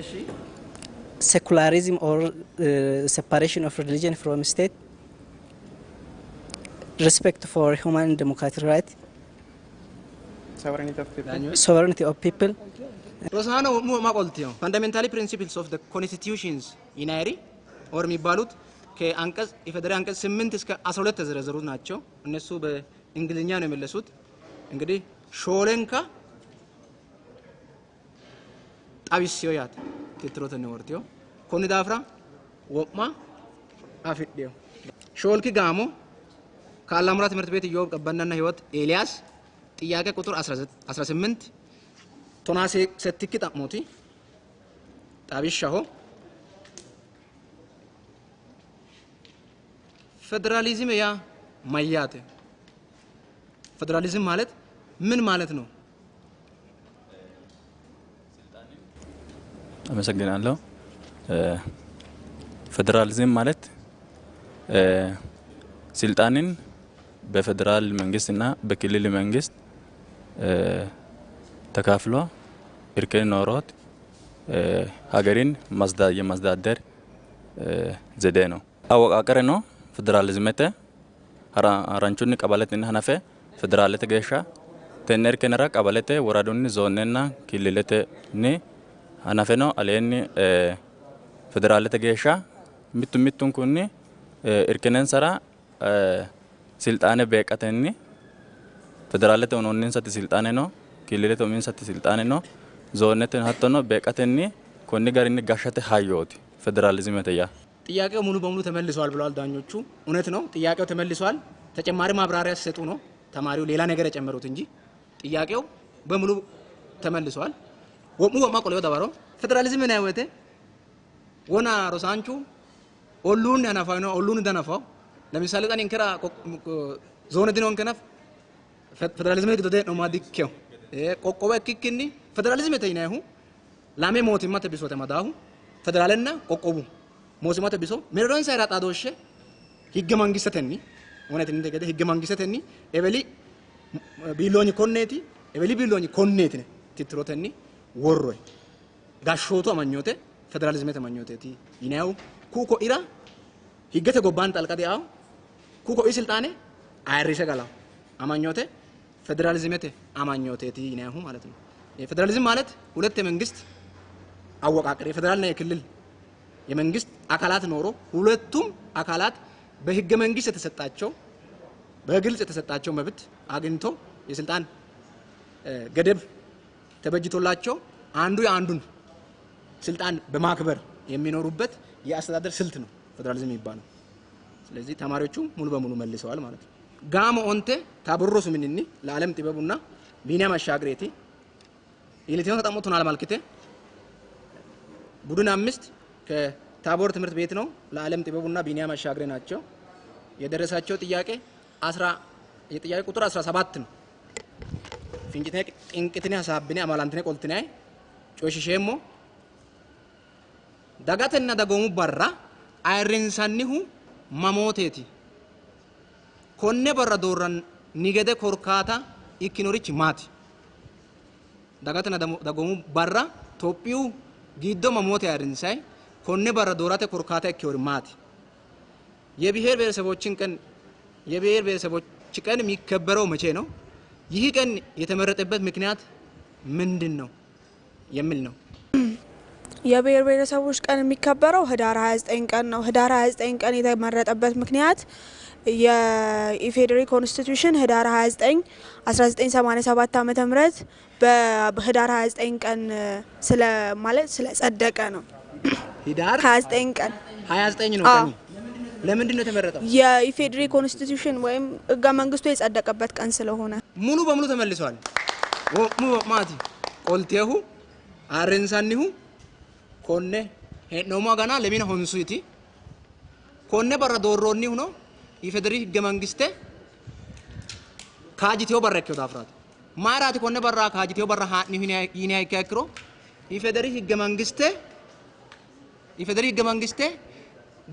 እሺ፣ secularism or separation of religion from state, respect for human and democratic right, sovereignty of people. ሮሳኖ ማቆልቲዮ fundamental principles of the constitutions ይናሪ or የሚባሉት ከአንቀጽ የፌደራል አንቀጽ 8 እስከ 12 ተዘረዘሩት ናቸው። እነሱ በእንግሊዝኛ ነው የመለሱት። እንግዲህ ሾለንካ ጣቢሲዮ ያት ትትሮተ ነው ወርቲዮ ኮኒ ዳፍራ ወቅማ አፍዲዮ ሾልኪ ጋሞ ካላሙራ ትምህርት ቤት ኢዮብ ቀበናና ህይወት ኤልያስ ጥያቄ ቁጥር 18 ቶናሴ ሰትኪ ጣሞቲ ጣቢሻሆ ፌደራሊዝም ያ ማያተ ፌደራሊዝም ማለት ምን ማለት ነው? አመሰግናለሁ። ፌደራሊዝም ማለት ስልጣንን በፌደራል መንግስትና በክልል መንግስት ተካፍሎ እርቅን ኖሮት ሀገርን የማስተዳደር ዘዴ ነው። አወቃቀር ነው። ፌደራሊዝምተ ሀራንቹኒ ቀበለትን ሀናፈ ፌደራለተ ገሻ ተነር ከነራ ቀበለተ ወራዱኒ ዞንና ክልለተ ኒ ሀናፈ ነው አለኒ ፌደራለተ ገሻ ሚቱ ሚቱን ኩኒ እርክነን ሰራ ስልጣኔ በቀተኒ ፌደራለተ ኦኖኒን ሰት ስልጣኔ ነው ክልለተ ኦሚን ሰት ስልጣኔ ነው ዞነተ ሀተኖ በቀተኒ ኮኒ ጋሪኒ ጋሻተ ሃዮቲ ፌደራሊዝምተ ያ ጥያቄው ሙሉ በሙሉ ተመልሷል ብለዋል ዳኞቹ። እውነት ነው፣ ጥያቄው ተመልሷል። ተጨማሪ ማብራሪያ ሲሰጡ ነው ተማሪው ሌላ ነገር የጨመሩት እንጂ ጥያቄው በሙሉ ተመልሷል። ወሙ ወማ ቆለው ደባሮ ፌደራሊዝም ነው ወተ ወና ሮሳንቹ ኦሉን ያናፋው ነው ኦሉን ደናፋው ለምሳሌ ጣን እንከራ ዞን ዲኖን ከነፍ ፌደራሊዝም ግዶ ነው ማዲከው ቆቆበ ኪክኒ ፌደራሊዝም ተይናሁ ላሜ ሞቲማ ተቢሶ ተማዳሁ ፌደራልና ቆቆቡ ሞሲማ ተቢሶ ሜሮን ሳይራ ጣዶሽ ህገ መንግስተተኒ ወነተኒ ተገደ ህገ መንግስተተኒ ኤበሊ ቢሎኝ ኮኔቲ ኤበሊ ቢሎኝ ኮኔቲ ትትሮተኒ ወሮይ ጋሾቶ አማኞቴ ፌደራሊዝም ተማኞቴቲ ይናው ኩኮ ኢራ ህገተ ጎባን ጣልቃ ዲአው ኩኮ ኢስልጣኔ አይሪሰ ጋላ አማኞቴ ፌደራሊዝም አማኞቴቲ ይናው ማለት ነው። የፌደራሊዝም ማለት ሁለት የመንግስት አወቃቀር የፌደራልና የክልል የመንግስት አካላት ኖሮ ሁለቱም አካላት በህገ መንግስት የተሰጣቸው በግልጽ የተሰጣቸው መብት አግኝቶ የስልጣን ገደብ ተበጅቶላቸው አንዱ የአንዱን ስልጣን በማክበር የሚኖሩበት የአስተዳደር ስልት ነው ፌደራሊዝም የሚባለው። ስለዚህ ተማሪዎቹ ሙሉ በሙሉ መልሰዋል ማለት ነው። ጋሞ ኦንቴ ታብሮሱ ምንኒ ለዓለም ጥበቡና ቢኒያም አሻግሬቲ ኢለቴው ተጣሞቱን አለማልክቴ ቡድን 5 ከታቦር ትምህርት ቤት ነው። ለዓለም ጥበቡና ቢኒያም አሻግሬ ናቸው። የደረሳቸው ጥያቄ 10 የጥያቄ ቁጥር 17 ነው። ፍንጭቴ ጥንቅትኔ ሐሳብኔ አማላንትኔ ቆልትኔ ጮሽሼሞ ዳጋተና ዳጎሙ ባራ አይሪንሳኒሁ ማሞቴቲ ኮኔ በራ ዶራን ኒገደ ኮርካታ ኢኪኖሪች ማቲ ዳጋተና ዳጎሙ ባራ ቶፒው ጊዶ ማሞቴ አይሪንሳይ ኮኔ በራ ዶራቴ ኮርካታ ኢኪኖሪ ማቲ የብሔር ብሔረሰቦችን ቀን የብሔር ብሔረሰቦች ቀን የሚከበረው መቼ ነው? ይህ ቀን የተመረጠበት ምክንያት ምንድነው የሚል ነው። የብሔር ብሔረሰቦች ቀን የሚከበረው ህዳር 29 ቀን ነው። ህዳር 29 ቀን የተመረጠበት ምክንያት የኢፌዴሪ constitution ህዳር 29 1987 ዓመተ ምህረት በህዳር 29 ቀን ስለ ማለት ስለ ጸደቀ ነው። ህዳር 29 ቀን 29 ነው ቀኑ። ለምንድን ነው የተመረጠው? የኢፌዴሪ constitution ወይም ህገ መንግስቱ የጸደቀበት ቀን ስለሆነ ሙሉ በሙሉ ተመልሷል። ወሙ ማቲ ቆልቴሁ አረንሳኒሁ ኮኔ ሄኖማ ጋና ለሚና ሆንሱቲ ኮኔ በራ ዶሮኒ ሆኖ ኢፌዴሪ ህገ መንግስተ ካጂቴው በረከው ዳፍራት ማራት ኮኔ በራ ካጂቴው በራ ሃኒ ይኒ አይከክሮ ኢፌዴሪ ህገ መንግስተ ኢፌዴሪ ህገ መንግስተ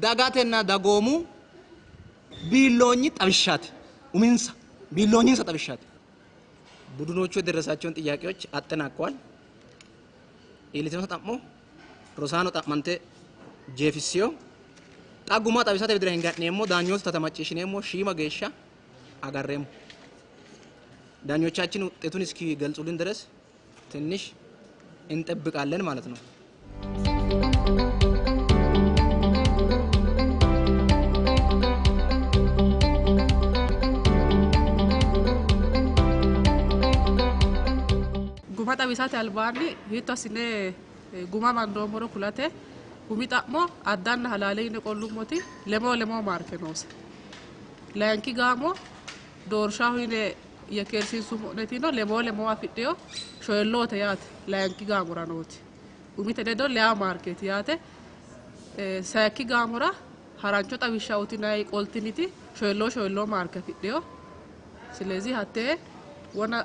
ዳጋተና ዳጎሙ ቢሎኝ ጠብሻት ኡሚንሳ ቢሎኝን ሰጠብሻት ቡድኖቹ የደረሳቸውን ጥያቄዎች አጠናቀዋል። ኢሊተው ተጣሞ ሮሳኖ ጣማንቴ ጄፊሲዮ ጣጉማ ጣቢሳተ ቢድራ ሄንጋኔሞ ዳኞች ተተማጭሽኔሞ ሺማ ጌሻ አጋሬሞ ዳኞቻችን ውጤቱን እስኪ ገልጹልን ድረስ ትንሽ እንጠብቃለን ማለት ነው። ጉማ ጣቢሳተ አልባኒ ሂቶስኔ ጉማ ማንዶሞሮ ኩላቴ ኡሚጣሞ አዳና ሀላለይነ ቆሉሞቲ ለሞ ለሞ ማርከ ነውስ ላንኪ ጋሞ ዶርሻ ሁይነ የከርሲሱ ሆነቲ ነው ለሞ ለሞ አፍዲዮ ሾሎተ ያት ላንኪ ጋሞራ ነውቲ ኡሚተ ደዶ ለያ ማርኬት ያተ ሳኪ ጋሞራ ሀራንቾ ጣቢሻውቲ ናይ ቆልቲኒቲ ሾሎ ሾሎ ማርከ ፍዲዮ ስለዚህ አቴ ወና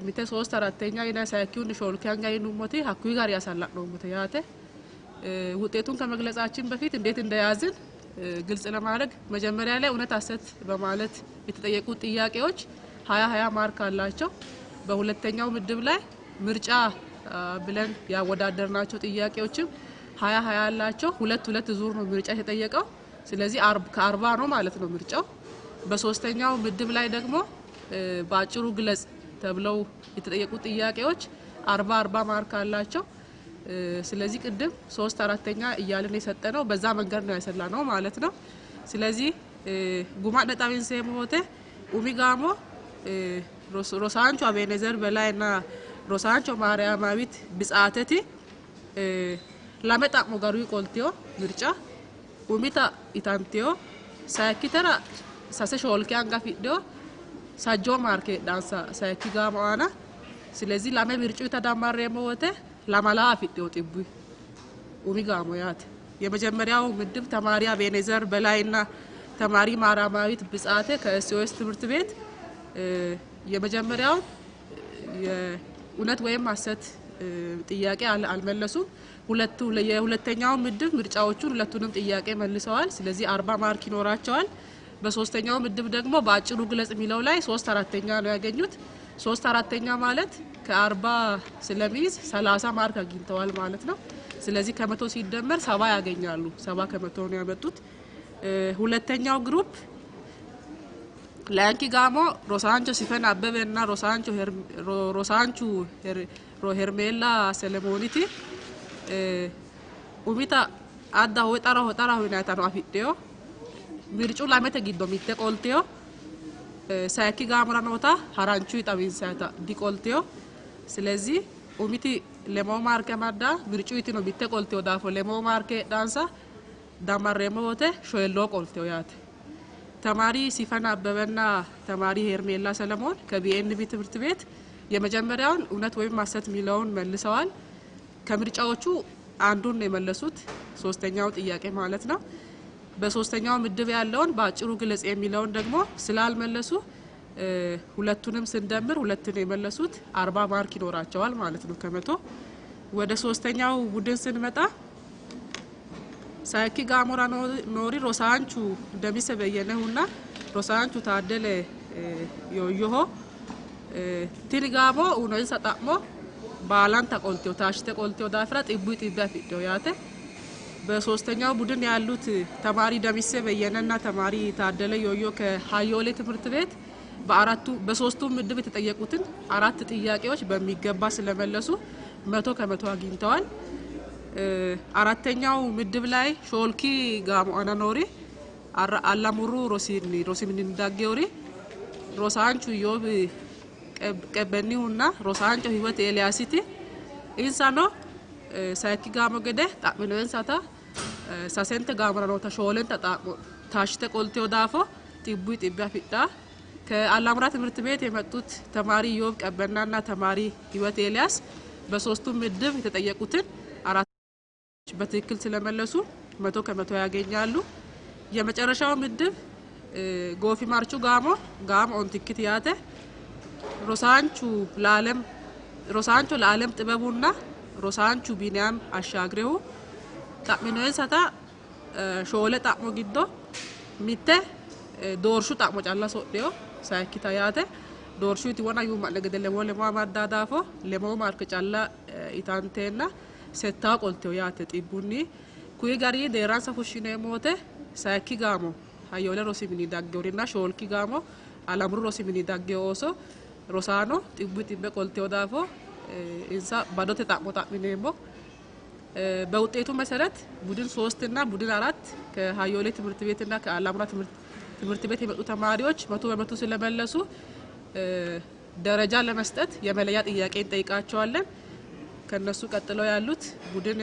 ሚተ ሶስት አራተኛ ይና ሳኪውን ሾልካንጋ ይኑሞቲ ሀኩይ ጋር ያሳላቅ ነው ሞተ ያተ ውጤቱን ከመግለጻችን በፊት እንዴት እንደያዝን ግልጽ ለማድረግ መጀመሪያ ላይ እውነት ሐሰት በማለት የተጠየቁ ጥያቄዎች 20 20 ማርክ አላቸው። በሁለተኛው ምድብ ላይ ምርጫ ብለን ያወዳደርናቸው ጥያቄዎችም 20 20 አላቸው። ሁለት ሁለት ዙር ነው ምርጫ የተጠየቀው። ስለዚህ ከ40 ነው ማለት ነው ምርጫው። በሶስተኛው ምድብ ላይ ደግሞ ባጭሩ ግለጽ ተብለው የተጠየቁ ጥያቄዎች 40 40 ማርክ አላቸው። ስለዚህ ቅድም 3 አራተኛ እያልን የሰጠነው በዛ መንገድ ነው ያሰላነው ማለት ነው። ስለዚህ ጉማ ነጣቢን ሰሞተ ኡሚጋሞ ሮሳንቾ አቤኔዘር በላይና ሮሳንቾ ማርያማዊት ብጻተቲ ላመጣ ሞጋሩ ቆልቲዮ ምርጫ ኡሚታ ኢታንቲዮ ሳኪተራ ሳሰ ሾልኪ አንጋ ፊዶ sajjo marke heedhansa sayikki gaamo aana. ስለዚህ lame mircu ተዳማሬሞ ወተ lamala afidheo xibbu umi gaamo yaate። የመጀመሪያው ምድብ ተማሪ አቤኔዘር በላይና ተማሪ ማራማዊት ብጻቴ ከኤስኦኤስ ትምህርት ቤት የመጀመሪያው የእውነት ወይም ሐሰት ጥያቄ አልመለሱም። የሁለተኛው ምድብ ምርጫዎቹን ሁለቱንም ጥያቄ መልሰዋል። ስለዚህ 40 ማርክ ይኖራቸዋል። በሶስተኛው ምድብ ደግሞ በአጭሩ ግለጽ የሚለው ላይ 3/4 ነው ያገኙት። 3/4 ማለት ከ40 ስለሚይዝ 30 ማርክ አግኝተዋል ማለት ነው። ስለዚህ ከመቶ ሲደመር 70 ያገኛሉ። 70 ከመቶ ነው ያመጡት። ሁለተኛው group ላንኪ ጋሞ ሮሳንቾ ሲፈን አበበና ሮሳንቹ ሄርሜላ ሰለሞኒቲ ኡሚታ አዳ ሆይ ጠራሁ ጠራሁ ናታ ነው አፊዴዮ mircu lamete giddo mitte qolteo sayikki gaamora noota haranchu xawinsayiita diqolteo. ስለዚህ umiti lemoo marke amadda mircu yitino mitte qolteo daafo lemoo marke heedhansa damarreemmo wote shoyelloo qolteo yaate። ተማሪ ሲፈን አበበና ተማሪ ሄርሜላ ሰለሞን ከቢኤንቢ ትምህርት ቤት የመጀመሪያውን እውነት ወይም ሐሰት የሚለውን መልሰዋል። ከምርጫዎቹ አንዱን ነው የመለሱት፣ ሶስተኛው ጥያቄ ማለት ነው። በሶስተኛው ምድብ ያለውን በአጭሩ ግለጽ የሚለውን ደግሞ ስላልመለሱ ሁለቱንም ስንደምር ሁለት ነው የመለሱት፣ 40 ማርክ ይኖራቸዋል ማለት ነው ከመቶ። ወደ ሶስተኛው ቡድን ስንመጣ sayikki gaamora noori rosaanchu ደሚሰ በየነሁና rosaanchu ታደለ yoyyoho tini gaamo uyinoyinsa xa'mo baalanta qolteo taashite qolteo daafira xibbu xibbe afidheo yaate። በሶስተኛው ቡድን ያሉት ተማሪ ደሚሴ በየነና ተማሪ ታደለ ዮዮ ከሀዮሌ ትምህርት ቤት በሶስቱ ምድብ የተጠየቁትን 4 ጥያቄዎች በሚገባ ስለመለሱ 100 ከመቶ አግኝተዋል። አራተኛው ምድብ ላይ ሾልኪ ጋሞ አናኖሪ አላሙሩ ሮሲኒ ሮሲሚኒ ዳጌውሪ ሮሳንቹ ዮብ ቀበኒውና ሮሳንቹ ህይወት ኤልያሲቲ ኢንሳኖ sayikki gaamo gede xa'minoyinsata sasente gaamora noota shoolenta xa'mo taashite qolteo daafo xibbu xibbe afidhaa። ከአላሙራ ትምህርት ቤት የመጡት ተማሪ ዮብ ቀበናና ተማሪ ህይወት ኤልያስ በሶስቱ ምድብ የተጠየቁትን 4 በትክክል ስለመለሱ 100 ከመቶ ያገኛሉ። የመጨረሻው ምድብ ጎፊ ማርቹ ጋሞ ጋሞ ኦንቲክት ያተ ሮሳንቹ ለዓለም ጥበቡና rosaanchu ቢኒያም አሻግሬሁ xa'minoyinsata shoole xa'mo giddo mitte doorshu xa'mo calla sodheo sayikkita yaate. Doorshuyti wona yuuma'ne gede lemoo lemoo amaddaa daafo lemoo marke calla itanteenna settaa qolteo yaate xibbunni. Kuyi gari deerransa fushshineemmo wote sayikki gaamo hayyoole rosi mini daggeorinna shoolki gaamo alamuru rosi mini daggeo ooso rosaano xibbu xibbe qolteo daafo insa badote xa'mo xa'mineemmo። በውጤቱ መሰረት ቡድን 3 እና ቡድን 4 ከሀዮሌ ትምህርት ቤትና ከአላሙራ ትምህርት ቤት የመጡ ተማሪዎች 100 በመቶ ስለመለሱ ደረጃ ለመስጠት የመለያ ጥያቄ እንጠይቃቸዋለን። ከነሱ ቀጥለው ያሉት ቡድን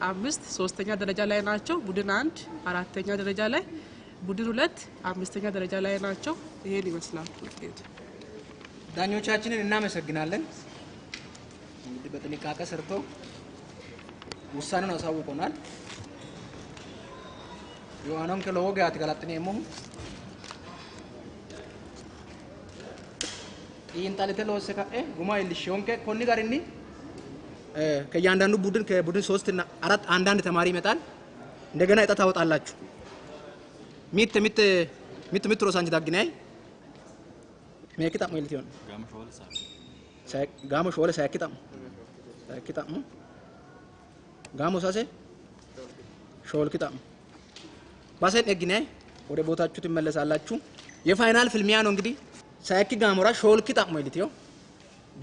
5 ሶስተኛ ደረጃ ላይ ናቸው። ቡድን 1 አራተኛ ደረጃ ላይ፣ ቡድን 2 አምስተኛ ደረጃ ላይ ናቸው። ይሄን ይመስላል ውጤቱ። ዳኞቻችንን እናመሰግናለን። እንግዲህ በጥንቃቄ ሰርቶ ውሳኔውን አሳውቆናል። ዮሐኖን ከሎጎ ጋር ገላጥኔሞ xiinxalite loosse ka'e guma iillishshonke konni garinni ከእያንዳንዱ ቡድን ከቡድን 3 እና 4 አንዳንድ ተማሪ ይመጣል። እንደገና እጣ ታወጣላችሁ። ሚት ሚት ሚት ሚት ሮሳንች ዳግናይ ሜክ ጣሞ ይልቲዮን ጋሞ ሾለ ሳያኪ ጣሞ ሳያኪ ጣሞ ጋሞ ሳሴ ሾልኪ ጣሞ ባሰን ኤግናይ ወደ ቦታችሁ ትመለሳላችሁ። የፋይናል ፍልሚያ ነው እንግዲህ ሳያኪ ጋሞራ ሾልኪ ጣሞ ይልቲዮ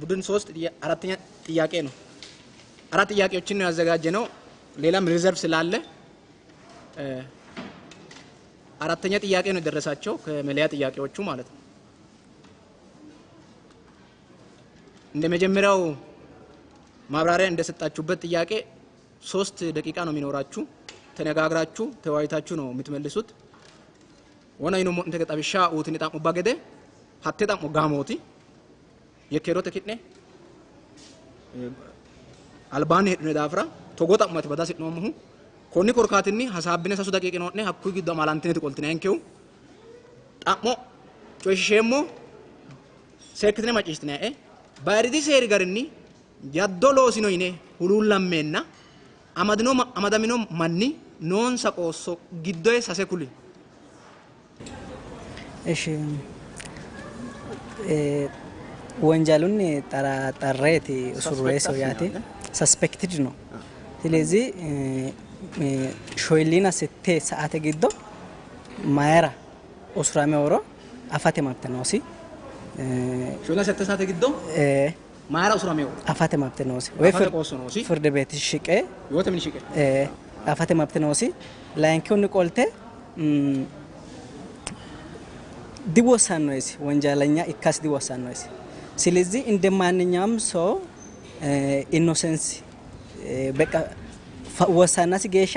ቡድን 3 አራተኛ ጥያቄ ነው። 4 ጥያቄዎችን ነው ያዘጋጀነው። ሌላም ሪዘርቭ ስላለ አራተኛ ጥያቄ ነው የደረሳቸው ከመለያ ጥያቄዎቹ ማለት ነው። እንደመጀመሪያው ማብራሪያ እንደሰጣችሁበት ጥያቄ 3 ደቂቃ ነው የሚኖራችሁ። ተነጋግራችሁ ተወያይታችሁ ነው የምትመልሱት። ወናይኑ ሞንተ ተጣብሻ ኡትን ጣሙባ ገደ hatte xa'mo gaamooti yekkeerote ki'ne albaanni heedhine daafira togoo xa'mooti bada hasi'noommohu. Konni korkaatinni hasaabbine 3 daqiiqi noo'ne hakkuyi giddo amalantineti qoltinankehu xa'mo coyishisheemmo seekkitine macciishshitinae bayiriidi seeri garinni jaddo loosino yine huluullammeenna amadamino manni noonsa qoosso giddoye 3 kuli. እሺ ወንጀሉን ጠራጥሬት usurre ሰው ያቴ ሰስፔክትድ ነው። ስለዚህ ሾይሊና sette saate giddo mayra usurameworo afate mabte noosi. ሾይሊና sette saate giddo mayra usurameworo afate mabte noosi ወይ ፍርድ ቤት ሽቄ yoote mini shiqe afate mabte noosi. ላይንኪውን ቆልቴ ዲወሳኖይሲ ወንጀለኛ ኢካስ ዲወሳኖይሲ። ስለዚህ እንደማንኛውም ሰው innocence በቃ ወሳናስ ጌሻ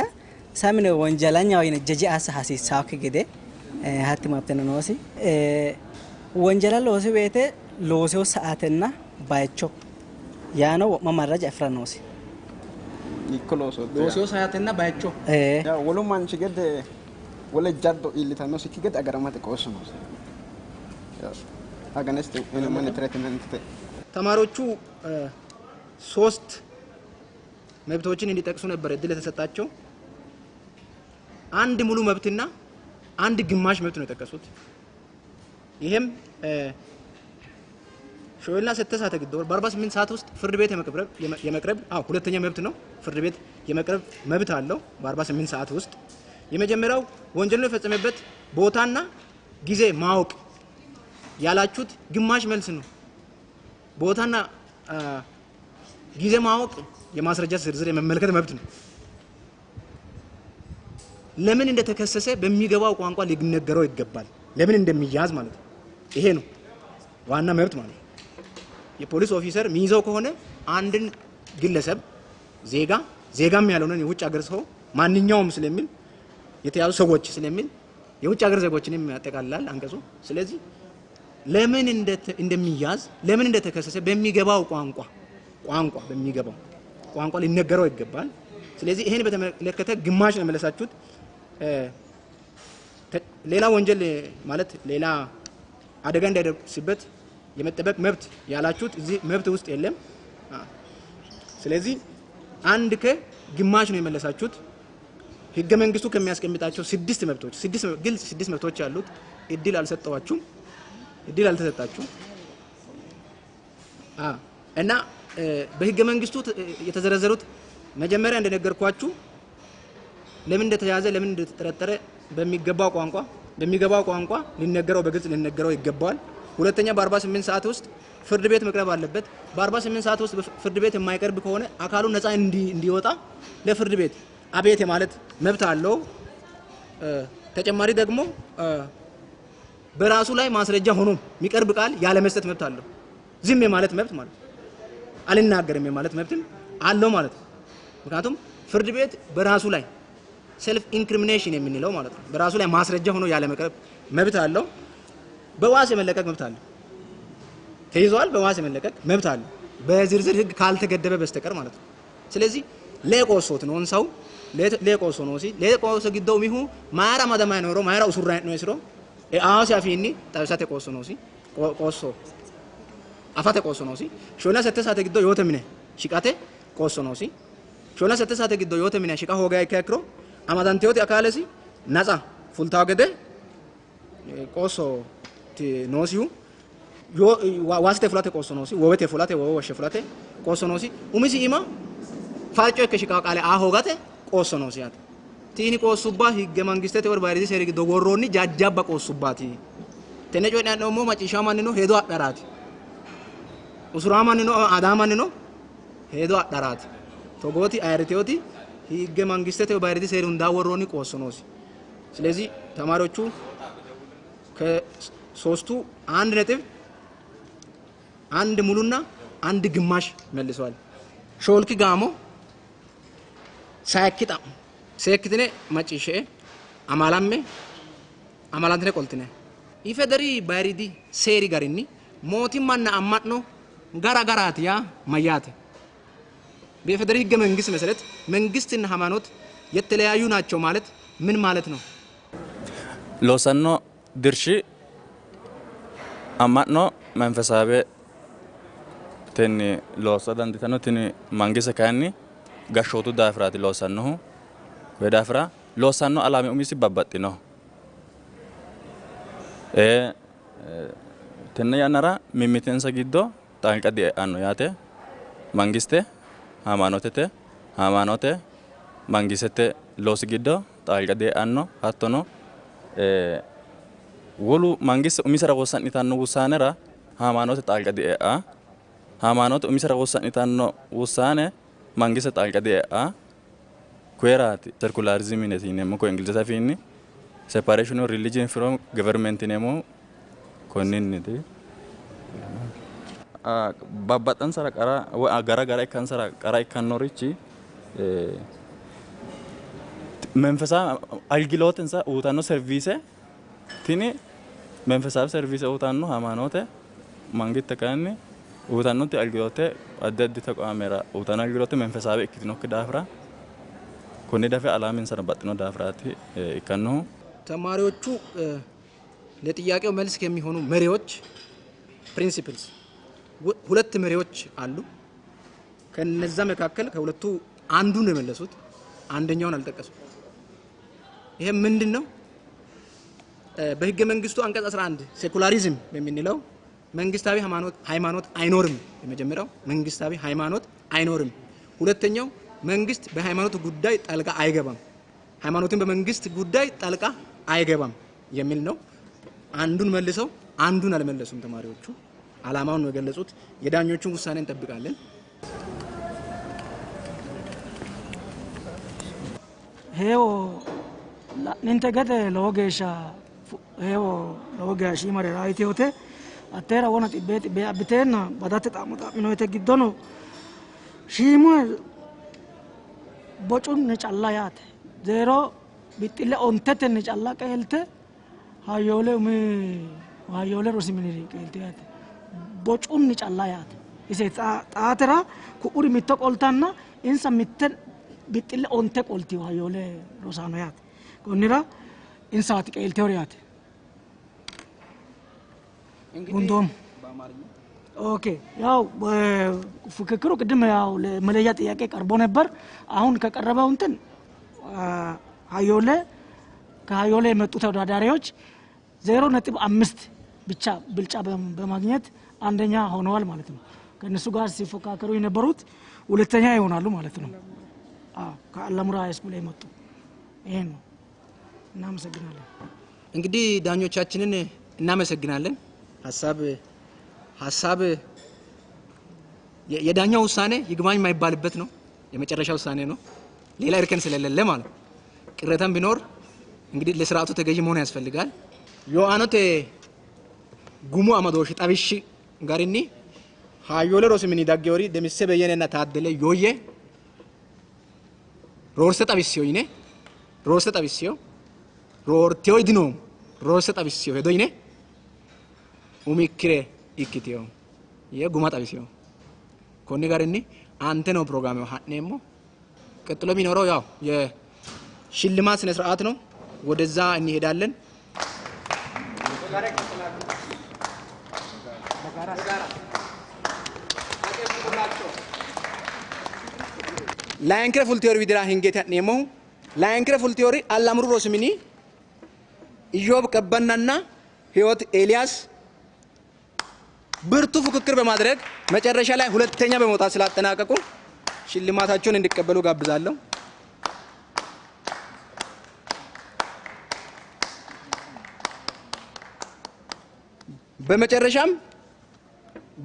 ሳሚነ ወንጀለኛ ወይነ ጀጂ አሳ ሀሲሳክ ገደ ሀቲ ማብተነ ነውሲ ወንጀላ ሎሲ ቤተ ሎሲው ሰዓትና ባይቾ ያኖ መማራጅ አፍራ ነውሲ ይኮሎሶ ሎሲው ሰዓትና ባይቾ ያ ወሉ ማንቺ ገደ ወለ ጃዶ ኢሊታኖሲ ኪገድ አገራማተ ቆሶ ነው አገነስት ወይነ ትሪትመንት ተማሪዎቹ 3 መብቶችን እንዲጠቅሱ ነበር እድል የተሰጣቸው። አንድ ሙሉ መብትና አንድ ግማሽ መብት ነው የጠቀሱት። ይሄም ሾይልና sette saate giddo በ48 ሰዓት ውስጥ ፍርድ ቤት የመቅረብ አዎ ሁለተኛ መብት ነው። ፍርድ ቤት የመቅረብ መብት አለው በ48 ሰዓት ውስጥ። የመጀመሪያው ወንጀሉን የፈጸመበት ቦታና ጊዜ ማወቅ ያላችሁት ግማሽ መልስ ነው። ቦታና ጊዜ ማወቅ የማስረጃ ዝርዝር የመመልከት መብት ነው። ለምን እንደተከሰሰ በሚገባው ቋንቋ ሊነገረው ይገባል። ለምን እንደሚያዝ ማለት ነው። ይሄ ነው ዋና መብት ማለት ነው። የፖሊስ officer ሚይዘው ከሆነ አንድን ግለሰብ ዜጋ ዜጋም ያልሆነን የውጭ ሀገር ሰው ማንኛውም ስለሚል የተያዙ ሰዎች ስለሚል የውጭ ሀገር ዜጎችንም ያጠቃልላል አንቀጹ። ስለዚህ ለምን እንደሚያዝ ለምን እንደተከሰሰ በሚገባው ቋንቋ በሚገባው ቋንቋ ሊነገረው ይገባል። ስለዚህ ይሄን በተመለከተ ግማሽ ነው የመለሳችሁት። ሌላ ወንጀል ማለት ሌላ አደጋ እንዳይደርስበት የመጠበቅ መብት ያላችሁት እዚህ መብት ውስጥ የለም። ስለዚህ አንድ ከግማሽ ነው የመለሳችሁት። ህገ መንግስቱ ከሚያስቀምጣቸው 6 መብቶች 6 ግልጽ 6 መብቶች ያሉት እድል አልሰጠዋችሁም፣ እድል አልተሰጣችሁም። እና በህገ መንግስቱ የተዘረዘሩት መጀመሪያ እንደነገርኳችሁ ለምን እንደተያዘ ለምን እንደተጠረጠረ በሚገባው ቋንቋ ሊነገረው በግልጽ ሊነገረው ይገባዋል። ሁለተኛ በ48 ሰዓት ውስጥ ፍርድ ቤት መቅረብ አለበት። በ48 ሰዓት ውስጥ ፍርድ ቤት የማይቀርብ ከሆነ አካሉ ነፃ እንዲወጣ ለፍርድ ቤት አቤት የማለት መብት አለው። ተጨማሪ ደግሞ በራሱ ላይ ማስረጃ ሆኖ የሚቀርብ ቃል ያለ መስጠት መብት አለው። ዝም የማለት መብት ማለት አልናገርም የማለት መብትም አለው ማለት ነው። ምክንያቱም ፍርድ ቤት በራሱ ላይ self incrimination የምንለው ማለት ነው። በራሱ ላይ ማስረጃ ሆኖ ያለ መቅረብ መብት አለው። በዋስ የመለቀቅ መብት አለው። ተይዟል፣ በዋስ የመለቀቅ መብት አለው በዝርዝር ህግ ካልተገደበ በስተቀር ማለት ነው። ስለዚህ ለቆሶት ነው ሰው ለቆሶ ነው ሲ ለቆሶ ግደው ሚሁ ማራ ማዳማ ኖሮ ማራ usurra ነው ስሮ አዋስ ያፊኒ ታብሳተ ቆሶ ነው ሲ ቆሶ አፋተ ቆሶ ነው ሲ ሾና sette saate giddo yoote mine shiqate qosso noosi ሾና sette saate giddo yoote mine shiqa hooga ikkiro amadanteoti akaalesi natsa fultaw gede qosso noosihu waasite fulate qosso noosi wowete fulate wowe woshshe fulate qosso noosi umisi ima farco ikke shiqa qaale aa hoogate qosso noosi yaate. Tini qoossubba higge mangistete ወር bayiriidi seeri giddo worroonni jajjabba qoossubbaati. Tenne coyi'nanni hee'noommohu macciishshawo mannino hedo adharaati. Usuraa mannino adaa mannino hedo adharaati. Togooti ayirriteyooti higge mangistete bayiriidi seeri hundaa worroonni qoosso noosi. ስለዚህ ተማሪዎቹ ከሶስቱ 1.1 ሙሉና 1 ግማሽ መልሰዋል። ሾልኪ ጋሞ ሳያኪጣ seekkitine macciishshe amalantine qoltine ኢፌዴሪ bayiriidi seeri garinni mootimmanna amma'no gara garaati yaa mayyaate? በኢፌዴሪ ህገ መንግስት መሰረት መንግስትና ሃይማኖት የተለያዩ ናቸው ማለት ምን ማለት ነው? Loosanno dirshi amma'no መንፈሳዊ tenni loosa dandiitanno tini mangiste kayinni gashshootu daafiraati loosannohu. Koye daafira loosanno alaami umisi babbaxxinoho. Tenne yannara mimmitinsa giddo xalqa die'anno yaate. Mangiste ሃይማኖትete ሃይማኖte mangistete loosi giddo xalqa die'anno. Hattono wolu mangiste umisera wossa'nitanno wussaanera ሃይማኖte xalqa die'a. ሃይማኖት umisera wossa'nitanno wussaane mangiste xalqa die'a. Koyeraati secularism yineemmo koye ingilizete afiinni separation of religion from government yineemmo konninniiti. Babbaxxansara qara woy gara gara ikkansara qara ikkannorichi መንፈሳዊ አገልግሎትንሳ uyitanno service tini መንፈሳዊ service uyitanno ሃይማኖte mangitte kayinni uyitannoti አገልግሎte addi addi ተቋሜራ uyitanno አገልግሎte መንፈሳዊ ikkitinokki daafira konni daafira alaaminsara baxxino daafiraati ikkannohu. ተማሪዎቹ ለጥያቄው መልስ ከሚሆኑ መሪዎች principles ሁለት መሪዎች አሉ። ከነዛ መካከል ከሁለቱ አንዱን ነው የመለሱት፣ አንደኛውን አልጠቀሱም። ይሄ ምንድነው? በህገ መንግስቱ አንቀጽ 11 secularism በሚለው መንግስታዊ ሃይማኖት አይኖርም። የመጀመሪያው መንግስታዊ ሃይማኖት አይኖርም። ሁለተኛው መንግስት በሃይማኖት ጉዳይ ጣልቃ አይገባም፣ ሃይማኖትን በመንግስት ጉዳይ ጣልቃ አይገባም የሚል ነው። አንዱን መልሰው አንዱን አልመለሱም ተማሪዎቹ። አላማውን ነው የገለጹት። የዳኞቹን ውሳኔ እንጠብቃለን። ሄዎ la'ninte gede lowo geeshsha heewo lowo geeshsha shiimare raayiteyote atteera wona xibbee xibbee abbiteenna badate xa'mo xa'minoyite giddono shiimu bocunni calla yaate zeero bixxille ontetenni calla qeelte hayyoole umi hayyoole rosi miniri qeelte yaate bocunni calla yaate ise xaatera ku'uri mitto qoltanna insa mitte bixxille onte qoltiyo hayyoole rosaano yaate konnira insaati qeelteori yaate ጉንዶም okay ያው ፉክክሩ ቅድም ያው ለመለያ ጥያቄ ቀርቦ ነበር። አሁን ከቀረበው እንትን ሃዮሌ ከሃዮሌ የመጡ ተወዳዳሪዎች 0.5 ብቻ ብልጫ በማግኘት አንደኛ ሆነዋል ማለት ነው። ከነሱ ጋር ሲፎካከሩ የነበሩት ሁለተኛ ይሆናሉ ማለት ነው። አዎ ከአላሙራ high school የመጡ ይሄን ነው። እናመሰግናለን። እንግዲህ ዳኞቻችንን እናመሰግናለን። ሐሳብ የዳኛው ውሳኔ ይግባኝ የማይባልበት ነው። የመጨረሻ ውሳኔ ነው። ሌላ እርከን ስለሌለ ማለት ቅሬታም ቢኖር እንግዲህ ለስርዓቱ ተገዢ መሆን ያስፈልጋል። ዮአኖቴ ጉሙ አማዶሽ ጣብሽ ጋሪኒ ሃዮለ ሮስ ምን ዳገወሪ ደምሴ በየነና ታደለ ዮዬ ሮርሰ ጣብሽዮ ይኔ ሮርሰ ጣብሽዮ ሮርቴዮ ይድኖ ሮርሰ ጣብሽዮ ሄዶ ይኔ umikkire ikkiteyo ye guma xawisiyo konni garinni aante noo ፕሮግራም ha'neemmo። ቀጥሎ የሚኖረው ያው የሽልማት ስነ ስርዓት ነው። ወደዛ እንሄዳለን። Layinkire fultiyoori widira hingeeti ha'neemmohu layinkire fultiyoori Allamuru rosi mini ኢዮብ ቀበናና ህይወት ኤልያስ ብርቱ ፉክክር በማድረግ መጨረሻ ላይ ሁለተኛ በመውጣት ስላጠናቀቁ ሽልማታቸውን እንዲቀበሉ ጋብዛለሁ። በመጨረሻም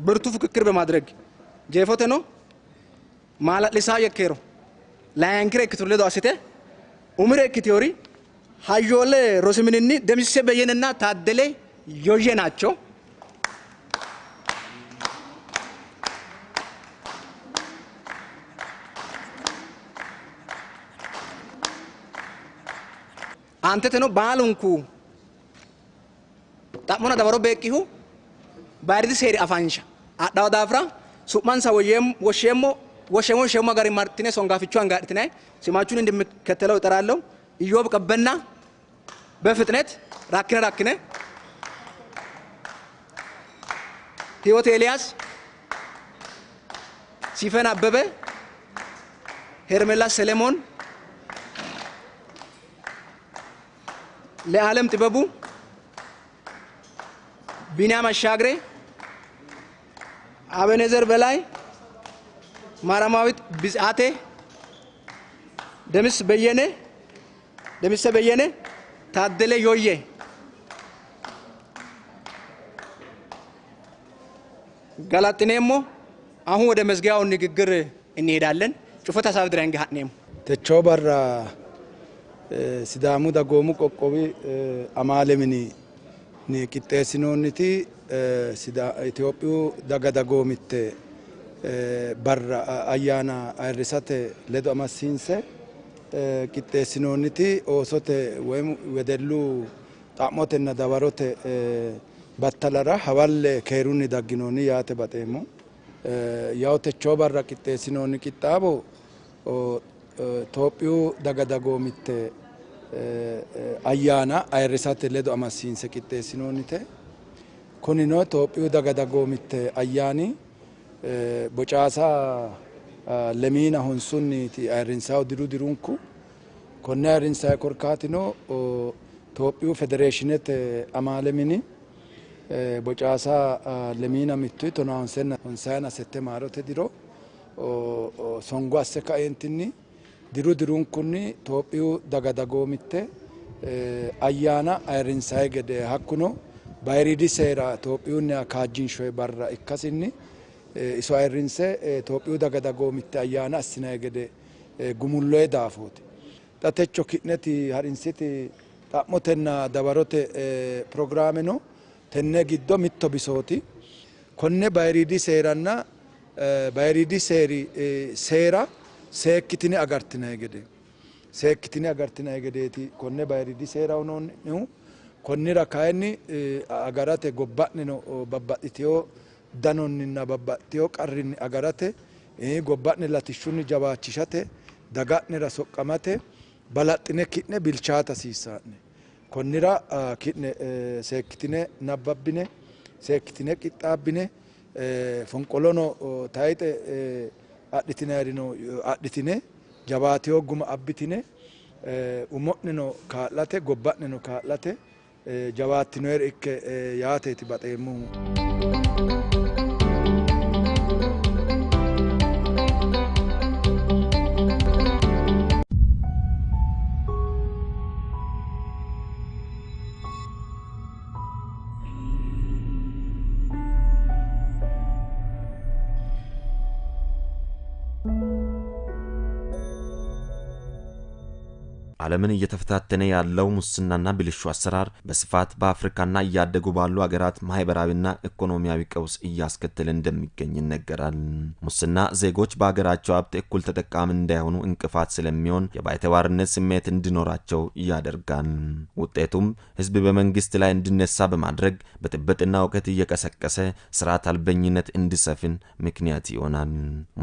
ብርቱ ፉክክር በማድረግ ጄፎተኖ ማላሊሳ የከሮ ላይንክሬ ክትርለ ዳስቴ ኡምሬ ክትዮሪ ሃዮለ ሮስሚኒኒ ደምሴ በየነና ታደለ ዮዬ ናቸው። አንተተኖ ባሉንኩ Xa'mona dawaro beeqqihu bayiriidi seeri afansha adhawo daafira su'mansa woshsheemmo woshsheemmo gari martine songaafichu አንጋድትናይ ስማችሁን እንደሚከተለው እጠራለሁ። ኢዮብ ቀበና በፍጥነት ራክነ ራክነ፣ ህይወት ኤልያስ፣ ሲፈን አበበ፣ ሄርሜላ ሰለሞን፣ ለዓለም ጥበቡ፣ ቢንያም አሻግሬ፣ አቤኔዘር በላይ፣ ማራማዊት ብዝአቴ፣ ደምስ በየነ ደምሰ በየነ፣ ታደለ ዮዬ። ጋላጥኔሞ አሁን ወደ መዝጊያው ንግግር እንሄዳለን። ጩፈት ሀሳብ ድራንግ ሀኔም techo barra Sidaamu dagoomu qoqqowi amaale mini ni qixxeessinoonniti Itophiyu daga dagoomitte barra ayyaana ayirrisate ledo amadisiinse qixxeessinoonniti oosote woyim wedellu xa'motenna dawarote battalara hawalle keerunni dagginoonni yaate baxeemmo. Yaw techo barra qixxeessinoonni qixxaabo Itophiyu daga dagoomitte ayyaana ayirrisate ledo amadisiinse qixxeessinoonnite. Kunino Itophiyu daga dagoomitte ayyaani bocaasa lemiina honsunniti ayirrinsahu diru dirunku. Konne ayirrinsayi korkaatino Itophiyu federeeshinete amaale mini bocaasa lemiina mittu tonaa honsenna honsayina sette maarote diro songo asse kaeentinni diru dirunkunni Itophiyu daga dagoomitte ayyaana ayirrinsayi gede hakkuno bayiriidi seera Itophiyunniha kaajjinshoyi barra ikkasinni iso ayirrinse Itophiyu daga dagoomitte ayyaana assinayi gede gumulloyi daafooti. Xa techo ki'neti harinsiti xa'motenna dawarote pirogiraameno tenne giddo mitto bisooti. Konne bayiriidi seeranna bayiriidi seeri seera seekkitine agartinayi gede seekkitine agartinayi gedeeti konne bayiriidi seera uyinoonnihu. Konnira kayinni agarate gobba'neno babbaxxiteyo danonninna babbaxxiteyo qarrinni agarate gobba'ne latishshunni jawaachishate daga'nera soqqamate balaxxine ki'ne bilchaata hasiissaa'ne. Konnira ki'ne seekkitine nabbabbine seekkitine qixxaabbine fonqolono tayixe adhitinayirino adhitine jawaateyo guma abbitine umo'neno kaa'late gobba'neno kaa'late jawaattinoyere ikke yaateeti baxeemmohu. ዓለምን እየተፈታተነ ያለው ሙስናና ብልሹ አሰራር በስፋት በአፍሪካና እያደጉ ባሉ ሀገራት ማህበራዊና ኢኮኖሚያዊ ቀውስ እያስከተለ እንደሚገኝ ይነገራል። ሙስና ዜጎች በሀገራቸው ሀብት እኩል ተጠቃሚ እንዳይሆኑ እንቅፋት ስለሚሆን የባይተዋርነት ስሜት እንዲኖራቸው ያደርጋል። ውጤቱም ህዝብ በመንግስት ላይ እንዲነሳ በማድረግ ብጥብጥና ሁከት እየቀሰቀሰ ስርዓት አልበኝነት እንዲሰፍን ምክንያት ይሆናል።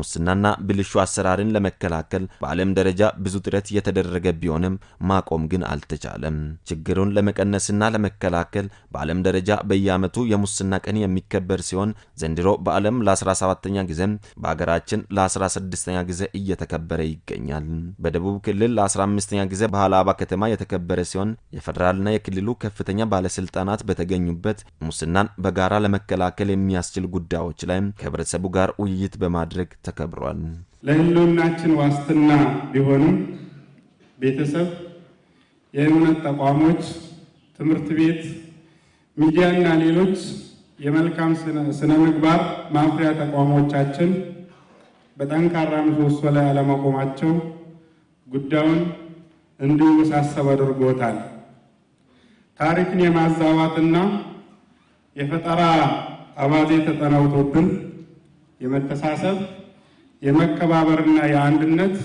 ሙስናና ብልሹ አሰራርን ለመከላከል በዓለም ደረጃ ብዙ ጥረት እየተደረገ ቢሆንም ማቆም ግን አልተቻለም። ችግሩን ለመቀነስና ለመከላከል በዓለም ደረጃ በየዓመቱ የሙስና ቀን የሚከበር ሲሆን ዘንድሮ በዓለም ለ17ኛ ጊዜ በአገራችን ለ16ኛ ጊዜ እየተከበረ ይገኛል። በደቡብ ክልል ለ15ኛ ጊዜ በሃላባ ከተማ የተከበረ ሲሆን የፌደራልና የክልሉ ከፍተኛ ባለስልጣናት በተገኙበት ሙስናን በጋራ ለመከላከል የሚያስችል ጉዳዮች ላይ ከህብረተሰቡ ጋር ውይይት በማድረግ ተከብሯል። ለህልውናችን ዋስትና ቢሆንም ቤተሰብ፣ የእምነት ተቋሞች፣ ትምህርት ቤት፣ ሚዲያና ሌሎች የመልካም ስነ ምግባር ማፍሪያ ተቋሞቻችን በጠንካራ ምሰሶ ላይ አለመቆማቸው ጉዳዩን እንዲወሳሰብ አድርጎታል። ታሪክን የማዛባትና የፈጠራ አባዜ ተጠናውቶብን የመተሳሰብ የመከባበርና የአንድነት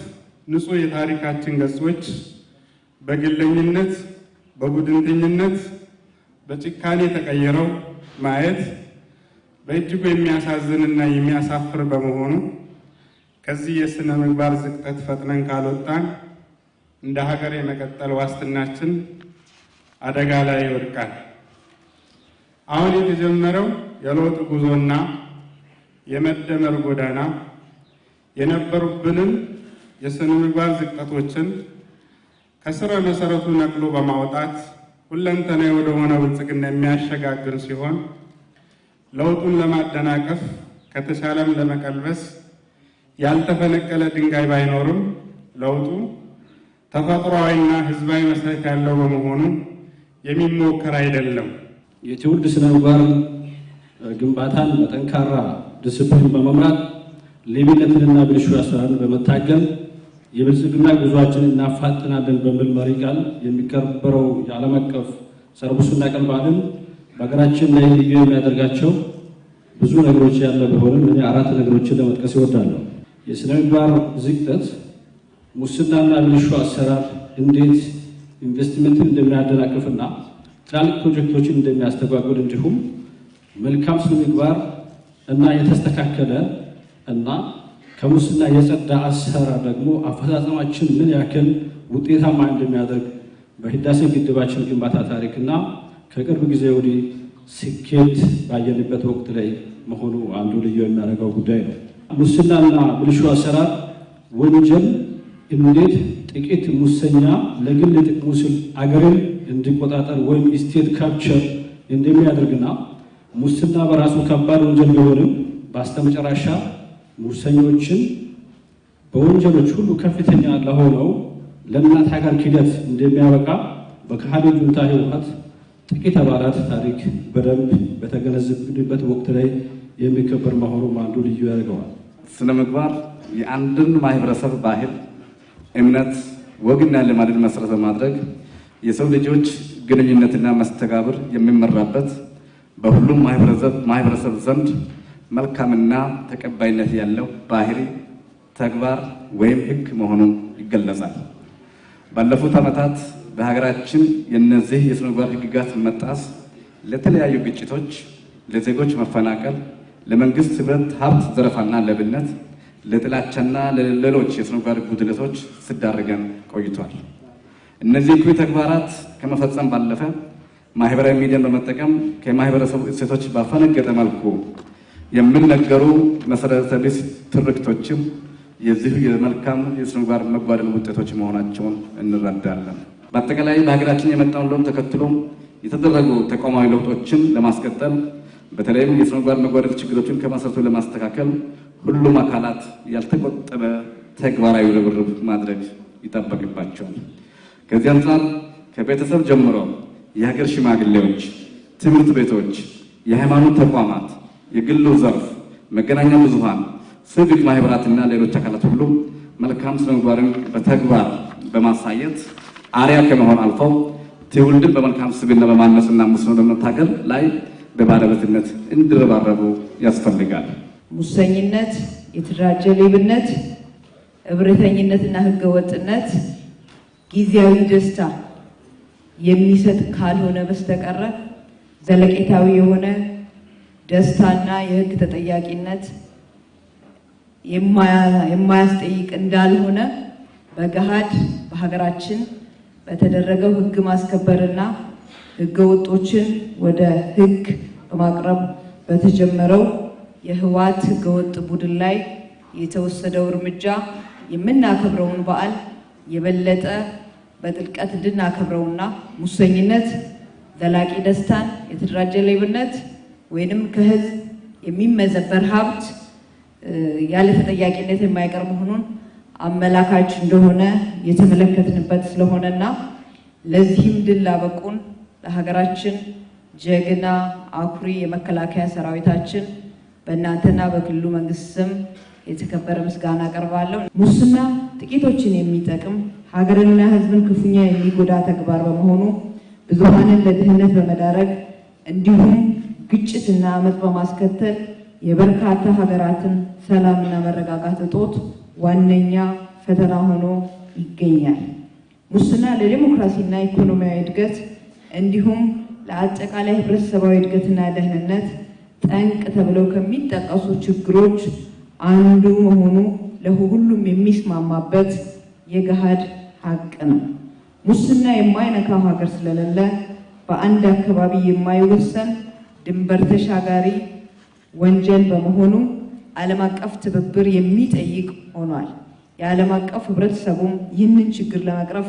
ንጹህ የታሪካችን ገጾች በግለኝነት፣ በቡድንተኝነት፣ በጭካኔ ተቀይረው ማየት በእጅጉ የሚያሳዝንና የሚያሳፍር በመሆኑ ከዚህ የስነ ምግባር ዝቅጠት ፈጥነን ካልወጣን እንደ ሀገር የመቀጠል ዋስትናችን አደጋ ላይ ይወድቃል። አሁን የተጀመረው የለውጥ ጉዞና የመደመር ጎዳና የነበሩብንን የስነ ምግባር ዝቅጠቶችን ከስረ መሰረቱ ነቅሎ በማውጣት ሁለንተናዊ ወደ ሆነ ብልጽግና የሚያሸጋግር ሲሆን ለውጡን ለማደናቀፍ ከተቻለም ለመቀልበስ ያልተፈነቀለ ድንጋይ ባይኖርም ለውጡ ተፈጥሯዊና ህዝባዊ መሰረት ያለው በመሆኑ የሚሞከር አይደለም። የትውልድ ስነ ምግባር ግንባታን በጠንካራ ዲሲፕሊን በመምራት ሌብነትንና ብልሹ አሰራርን በመታገል የብልጽግና ጉዟችንን እናፋጥናለን በሚል መሪ ቃል የሚከበረው የዓለም አቀፍ ጸረ ሙስና ቀን በዓልን በሀገራችን ላይ ልዩ የሚያደርጋቸው ብዙ ነገሮች ያለ ቢሆንም እኔ አራት ነገሮችን ለመጥቀስ እወዳለሁ። የስነ ምግባር ዝቅጠት፣ ሙስናና ብልሹ አሰራር እንዴት ኢንቨስትመንትን እንደሚያደናቅፍና ትላልቅ ፕሮጀክቶችን እንደሚያስተጓጉል እንዲሁም መልካም ስነ ምግባር እና የተስተካከለ እና ከሙስና የጸዳ አሰራር ደግሞ አፈጻጸማችን ምን ያክል ውጤታማ እንደሚያደርግ በህዳሴ ግድባችን ግንባታ ታሪክና ከቅርብ ጊዜ ወዲህ ስኬት ባየንበት ወቅት ላይ መሆኑ አንዱ ልዩ የሚያደርገው ጉዳይ ነው። ሙስናና ብልሹ አሰራር ወንጀል እንዴት ጥቂት ሙሰኛ ለግል ጥቅሙ ሲል አገርን እንዲቆጣጠር ወይም state capture እንደሚያደርግና ሙስና በራሱ ከባድ ወንጀል ቢሆንም በስተመጨረሻ ሙሰኞችን በወንጀሎች ሁሉ ከፍተኛ ለሆነው ለእናት ሀገር ክህደት እንደሚያበቃ በከሃዲ ጁንታ ህወሓት ጥቂት አባላት ታሪክ በደንብ በተገነዘብንበት ወቅት ላይ የሚከበር መሆኑ አንዱ ልዩ ያደርገዋል። ስነ ምግባር የአንድን ማህበረሰብ ባህል፣ እምነት፣ ወግና ልማድን መሰረት በማድረግ የሰው ልጆች ግንኙነትና መስተጋብር የሚመራበት በሁሉም ማህበረሰብ ዘንድ መልካምና ተቀባይነት ያለው ባህሪ፣ ተግባር ወይም ህግ መሆኑ ይገለጻል። ባለፉት ዓመታት በሀገራችን የነዚህ የስነ ምግባር ህግጋት መጣስ ለተለያዩ ግጭቶች፣ ለዜጎች መፈናቀል፣ ለመንግስት ንብረት ሀብት ዘረፋና ሌብነት፣ ለጥላቻና ለሌሎች የስነ ምግባር ጉድለቶች ሲዳርገን ቆይቷል። እነዚህ እኩይ ተግባራት ከመፈጸም ባለፈ ማህበራዊ ሚዲያን በመጠቀም ከማህበረሰቡ እሴቶች ባፈነገጠ መልኩ የሚነገሩ መሰረተ ቢስ ትርክቶችም የዚሁ የመልካም የስነ ምግባር መጓደል ውጤቶች መሆናቸውን እንረዳለን። በአጠቃላይ በሀገራችን የመጣውን ለውጥ ተከትሎ የተደረጉ ተቋማዊ ለውጦችን ለማስቀጠል በተለይም የስነ ምግባር መጓደል ችግሮችን ከመሰረቱ ለማስተካከል ሁሉም አካላት ያልተቆጠበ ተግባራዊ ርብርብ ማድረግ ይጠበቅባቸዋል። ከዚህ አንጻር ከቤተሰብ ጀምሮ የሀገር ሽማግሌዎች፣ ትምህርት ቤቶች፣ የሃይማኖት ተቋማት፣ የግሉ ዘርፍ፣ መገናኛ ብዙሃን፣ ሲቪክ ማህበራትና ሌሎች አካላት ሁሉ መልካም ስነ ምግባርን በተግባር በማሳየት አርአያ ከመሆን አልፈው ትውልድን በመልካም ስብዕና በማነጽና ሙስናን በመታገል ላይ በባለቤትነት እንዲረባረቡ ያስፈልጋል። ሙሰኝነት፣ የተደራጀ ሌብነት፣ እብሪተኝነትና ህገወጥነት ጊዜያዊ ደስታ የሚሰጥ ካልሆነ በስተቀር ዘለቄታዊ የሆነ ደስታና የህግ ተጠያቂነት የማያስጠይቅ እንዳልሆነ በገሃድ በሀገራችን በተደረገው ህግ ማስከበርና ህገወጦችን ወደ ህግ በማቅረብ በተጀመረው የህወሓት ህገወጥ ቡድን ላይ የተወሰደው እርምጃ የምናከብረውን በዓል የበለጠ በጥልቀት እንድናከብረውና ሙሰኝነት ዘላቂ ደስታን፣ የተደራጀ ሌብነት ወይንም ከህዝብ የሚመዘበር ሀብት ያለ ተጠያቂነት የማይቀር መሆኑን አመላካች እንደሆነ የተመለከትንበት ስለሆነና ለዚህም ድል ላበቁን ለሀገራችን ጀግና አኩሪ የመከላከያ ሰራዊታችን በእናንተና በክልሉ መንግስት ስም የተከበረ ምስጋና አቀርባለሁ። ሙስና ጥቂቶችን የሚጠቅም ሀገርንና ህዝብን ክፉኛ የሚጎዳ ተግባር በመሆኑ ብዙሃንን ለድህነት በመዳረግ እንዲሁም ግጭትና አመጽ በማስከተል የበርካታ ሀገራትን ሰላምና መረጋጋት እጦት ዋነኛ ፈተና ሆኖ ይገኛል። ሙስና ለዲሞክራሲና ኢኮኖሚያዊ እድገት እንዲሁም ለአጠቃላይ ህብረተሰባዊ እድገትና ደህንነት ጠንቅ ተብለው ከሚጠቀሱ ችግሮች አንዱ መሆኑ ለሁሉም የሚስማማበት የገሃድ ሀቅ ነው። ሙስና የማይነካው ሀገር ስለሌለ በአንድ አካባቢ የማይወሰን ድንበር ተሻጋሪ ወንጀል በመሆኑ ዓለም አቀፍ ትብብር የሚጠይቅ ሆኗል። የዓለም አቀፍ ህብረተሰቡም ይህንን ችግር ለመቅረፍ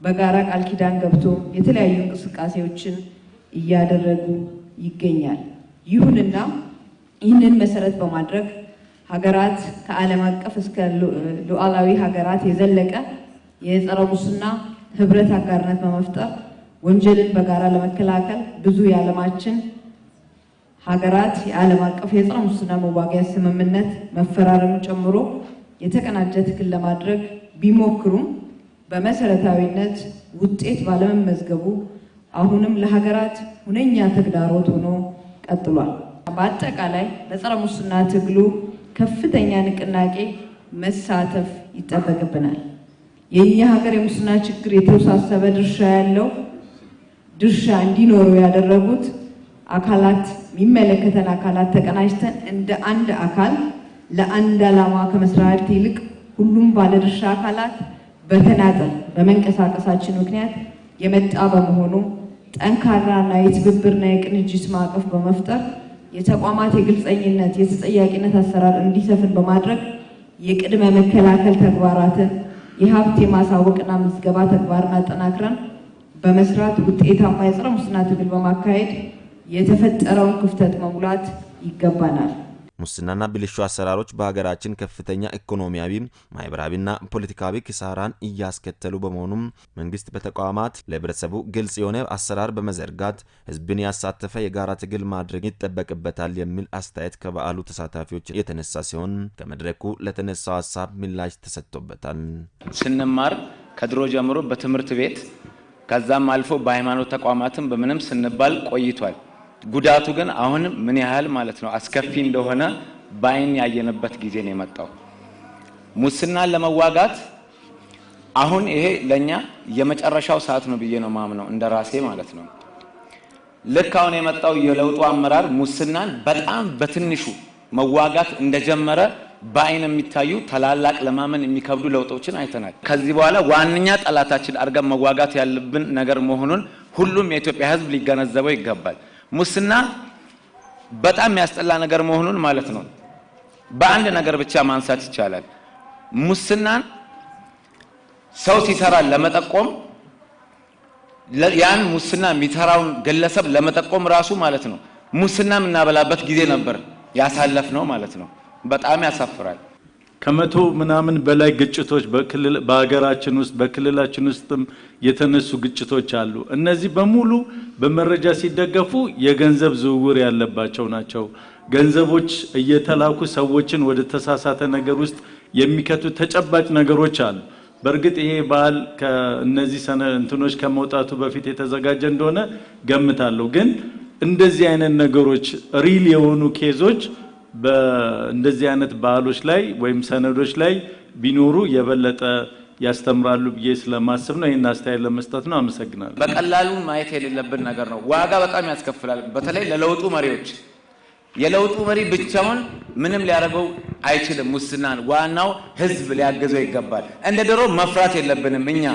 በጋራ ቃል ኪዳን ገብቶ የተለያዩ እንቅስቃሴዎችን እያደረጉ ይገኛል። ይሁንና ይህንን መሰረት በማድረግ ሀገራት ከዓለም አቀፍ እስከ ሉዓላዊ ሀገራት የዘለቀ የጸረ ሙስና ህብረት አጋርነት በመፍጠር ወንጀልን በጋራ ለመከላከል ብዙ የዓለማችን ሀገራት የዓለም አቀፍ የጸረ ሙስና መዋጊያ ስምምነት መፈራረም ጨምሮ የተቀናጀ ትግል ለማድረግ ቢሞክሩም በመሰረታዊነት ውጤት ባለመመዝገቡ አሁንም ለሀገራት ሁነኛ ተግዳሮት ሆኖ ቀጥሏል። በአጠቃላይ በጸረ ሙስና ትግሉ ከፍተኛ ንቅናቄ መሳተፍ ይጠበቅብናል። የኛ ሀገር የሙስና ችግር የተወሳሰበ ድርሻ ያለው ድርሻ እንዲኖረው ያደረጉት አካላት የሚመለከተን አካላት ተቀናጅተን እንደ አንድ አካል ለአንድ ዓላማ ከመስራት ይልቅ ሁሉም ባለድርሻ አካላት በተናጠል በመንቀሳቀሳችን ምክንያት የመጣ በመሆኑ ጠንካራና የትብብርና የቅንጅት ማዕቀፍ በመፍጠር የተቋማት የግልጸኝነት የተጠያቂነት አሰራር እንዲሰፍን በማድረግ የቅድመ መከላከል ተግባራትን የሀብት የማሳወቅና ምዝገባ ተግባርን አጠናክረን በመስራት ውጤታማ የጸረ ሙስና ትግል በማካሄድ የተፈጠረውን ክፍተት መሙላት ይገባናል። ሙስናና ብልሹ አሰራሮች በሀገራችን ከፍተኛ ኢኮኖሚያዊ፣ ማህበራዊና ፖለቲካዊ ኪሳራን እያስከተሉ በመሆኑም መንግስት በተቋማት ለህብረተሰቡ ግልጽ የሆነ አሰራር በመዘርጋት ህዝብን ያሳተፈ የጋራ ትግል ማድረግ ይጠበቅበታል የሚል አስተያየት ከበዓሉ ተሳታፊዎች የተነሳ ሲሆን ከመድረኩ ለተነሳው ሀሳብ ምላሽ ተሰጥቶበታል። ስንማር ከድሮ ጀምሮ በትምህርት ቤት ከዛም አልፎ በሃይማኖት ተቋማትም በምንም ስንባል ቆይቷል። ጉዳቱ ግን አሁን ምን ያህል ማለት ነው አስከፊ እንደሆነ ባይን ያየነበት ጊዜ ነው የመጣው። ሙስናን ለመዋጋት አሁን ይሄ ለኛ የመጨረሻው ሰዓት ነው ብዬ ነው ማምነው እንደራሴ ማለት ነው። ልክ አሁን የመጣው የለውጡ አመራር ሙስናን በጣም በትንሹ መዋጋት እንደጀመረ ባይን የሚታዩ ታላላቅ ለማመን የሚከብዱ ለውጦችን አይተናል። ከዚህ በኋላ ዋንኛ ጠላታችን አድርገን መዋጋት ያለብን ነገር መሆኑን ሁሉም የኢትዮጵያ ሕዝብ ሊገነዘበው ይገባል። ሙስና በጣም ያስጠላ ነገር መሆኑን ማለት ነው በአንድ ነገር ብቻ ማንሳት ይቻላል። ሙስናን ሰው ሲሰራ ለመጠቆም ያን ሙስና የሚሰራውን ግለሰብ ለመጠቆም ራሱ ማለት ነው ሙስና የምናበላበት ጊዜ ነበር ያሳለፍነው ማለት ነው። በጣም ያሳፍራል። ከመቶ ምናምን በላይ ግጭቶች በክልል በሀገራችን ውስጥ በክልላችን ውስጥም የተነሱ ግጭቶች አሉ። እነዚህ በሙሉ በመረጃ ሲደገፉ የገንዘብ ዝውውር ያለባቸው ናቸው። ገንዘቦች እየተላኩ ሰዎችን ወደ ተሳሳተ ነገር ውስጥ የሚከቱ ተጨባጭ ነገሮች አሉ። በእርግጥ ይሄ በዓል ከእነዚህ እንትኖች ከመውጣቱ በፊት የተዘጋጀ እንደሆነ ገምታለሁ። ግን እንደዚህ አይነት ነገሮች real የሆኑ case ኦች በእንደዚህ አይነት በዓሎች ላይ ወይም ሰነዶች ላይ ቢኖሩ የበለጠ ያስተምራሉ ብዬ ስለማስብ ነው ይሄን አስተያየት ለመስጠት ነው። አመሰግናለሁ። በቀላሉ ማየት የሌለብን ነገር ነው። ዋጋ በጣም ያስከፍላል። በተለይ ለለውጡ መሪዎች የለውጡ መሪ ብቻውን ምንም ሊያደርገው አይችልም። ሙስናን ዋናው ህዝብ ሊያገዘው ይገባል። እንደ ድሮ መፍራት የለብንም እኛ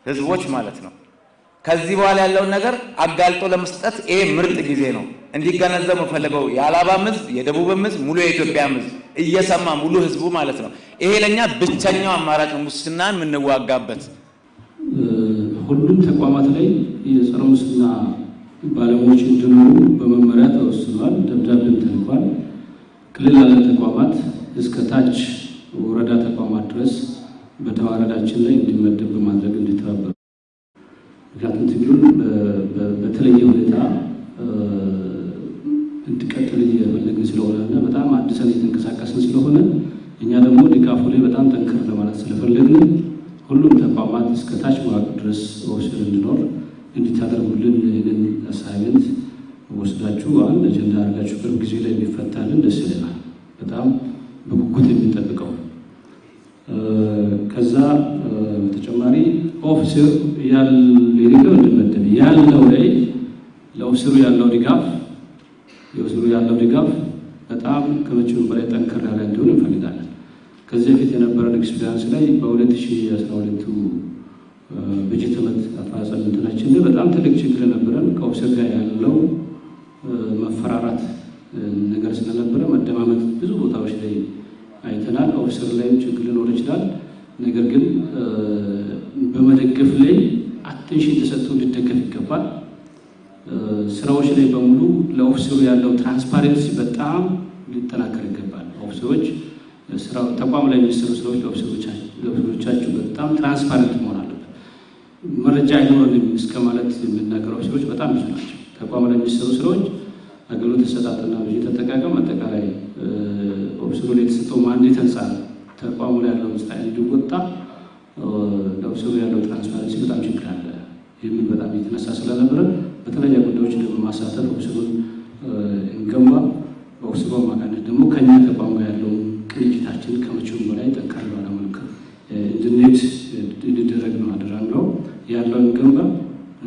ህዝቦች ማለት ነው። ከዚህ በኋላ ያለውን ነገር አጋልጦ ለመስጠት ይሄ ምርጥ ጊዜ ነው። እንዲገነዘብ ፈልገው የአላባም ህዝብ፣ የደቡብም ህዝብ፣ ሙሉ የኢትዮጵያም ህዝብ እየሰማ ሙሉ ህዝቡ ማለት ነው። ይሄ ለኛ ብቸኛው አማራጭ ነው ሙስናን የምንዋጋበት። ሁሉም ተቋማት ላይ የጸረ ሙስና ባለሙያዎች እንዲኖሩ በመመሪያ ተወስኗል። ደብዳቤም ተልኳል። ክልል ያለ ተቋማት እስከ ታች ወረዳ ተቋማት ድረስ በተዋረዳችን ላይ እንዲመደብ በማድረግ እንዲተባበሩ ምክንያቱም ትግሉን በተለየ ሁኔታ እንዲቀጥል እየፈለግን ስለሆነና በጣም አድሰን እየተንቀሳቀስን ስለሆነ እኛ ደግሞ ድጋፉ ላይ በጣም ጠንከር ለማለት ስለፈለግን ሁሉም ተቋማት እስከ ታች መዋቅር ድረስ officer እንዲኖር እንዲታደርጉልን ይህንን assignment ወስዳችሁ አንድ አጀንዳ አድርጋችሁ ቅርብ ጊዜ ላይ ቢፈታልን ደስ ይለናል። በጣም በጉጉት የሚጠብቀው ከዛ በተጨማሪ officer የሌለው እንዲመደብ ያለው ላይ ለኦፊሰሩ ያለው ድጋፍ የኦፊሰሩ ያለው ድጋፍ በጣም ከመቼውም በላይ ጠንከር ያለ እንዲሆን እንፈልጋለን። ከዚህ በፊት የነበረን experience ላይ በ2012 በጀት ዓመት አፈጻጸም እንትናችን ላይ በጣም ትልቅ ችግር ነበረን። ከኦፊሰር ጋር ያለው መፈራራት ነገር ስለነበረ መደማመጥ ብዙ ቦታዎች ላይ አይተናል። ኦፊሰር ላይም ችግር ሊኖር ይችላል። ነገር ግን በመደገፍ ላይ attention ተሰጥቶ ሊደገፍ ይገባል። ስራዎች ላይ በሙሉ ለኦፊሰሩ ያለው transparency በጣም ሊጠናከር ይገባል። ኦፊሰሮች ስራው ተቋም ላይ የሚሰሩ ስራዎች ለኦፊሰሮቻቸው በጣም transparent መሆን አለበት። መረጃ አይኖረንም እስከ ማለት የሚናገሩ ኦፊሰሮች በጣም ብዙ ናቸው። ተቋም ላይ የሚሰሩ ስራዎች አገልግሎት አሰጣጥና በጀት አጠቃቀም አጠቃላይ ኦፊሰሩ ላይ የተሰጠው mandate አንፃር ተቋሙ ላይ ያለው ስራ እንዲወጣ ለኦፊሰሩ ያለው transparency በጣም ችግር አለ የሚል በጣም የተነሳ ስለነበረ በተለያዩ ጉዳዮች ደግሞ ማሳተፍ ኦፊሰሩን እንገንባ። በኦፊሰሩ አማካኝነት ደግሞ ከኛ ተቋም ጋር ያለውን ቅንጅታችን ከመቼውም በላይ ጠንከር ባለ መልኩ እንድንሄድ እንዲደረግ ነው አደራ የምለው። ያለውን ገንባ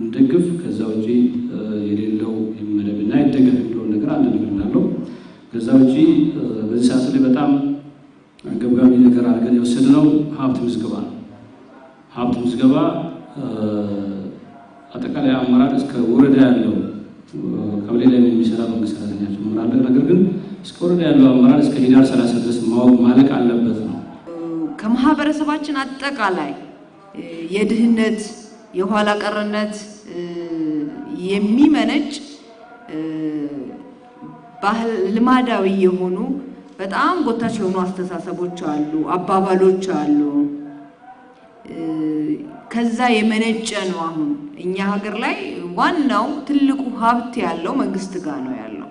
እንደግፍ። ከዛ ውጪ የሌለው ይመደብና ይደገፍ የሚለውን ነገር አንድ ነገር እንዳለው፣ ከዛ ውጪ በዚህ ሰዓት ላይ በጣም አንገብጋቢ ነገር አድርገን የወሰድነው ሀብት ምዝገባ ነው። ሀብት ምዝገባ አጠቃላይ አመራር እስከ ወረዳ ያለው ቀበሌ ላይ የሚሰራ መንግስት ሰራተኛ ጭምር አለ። ነገር ግን እስከ ወረዳ ያለው አመራር እስከ ህዳር 30 ድረስ ማወቅ ማለቅ አለበት ነው። ከማህበረሰባችን አጠቃላይ የድህነት የኋላ ቀርነት የሚመነጭ ባህል ልማዳዊ የሆኑ በጣም ጎታች የሆኑ አስተሳሰቦች አሉ፣ አባባሎች አሉ። ከዛ የመነጨ ነው። አሁን እኛ ሀገር ላይ ዋናው ትልቁ ሀብት ያለው መንግስት ጋር ነው ያለው።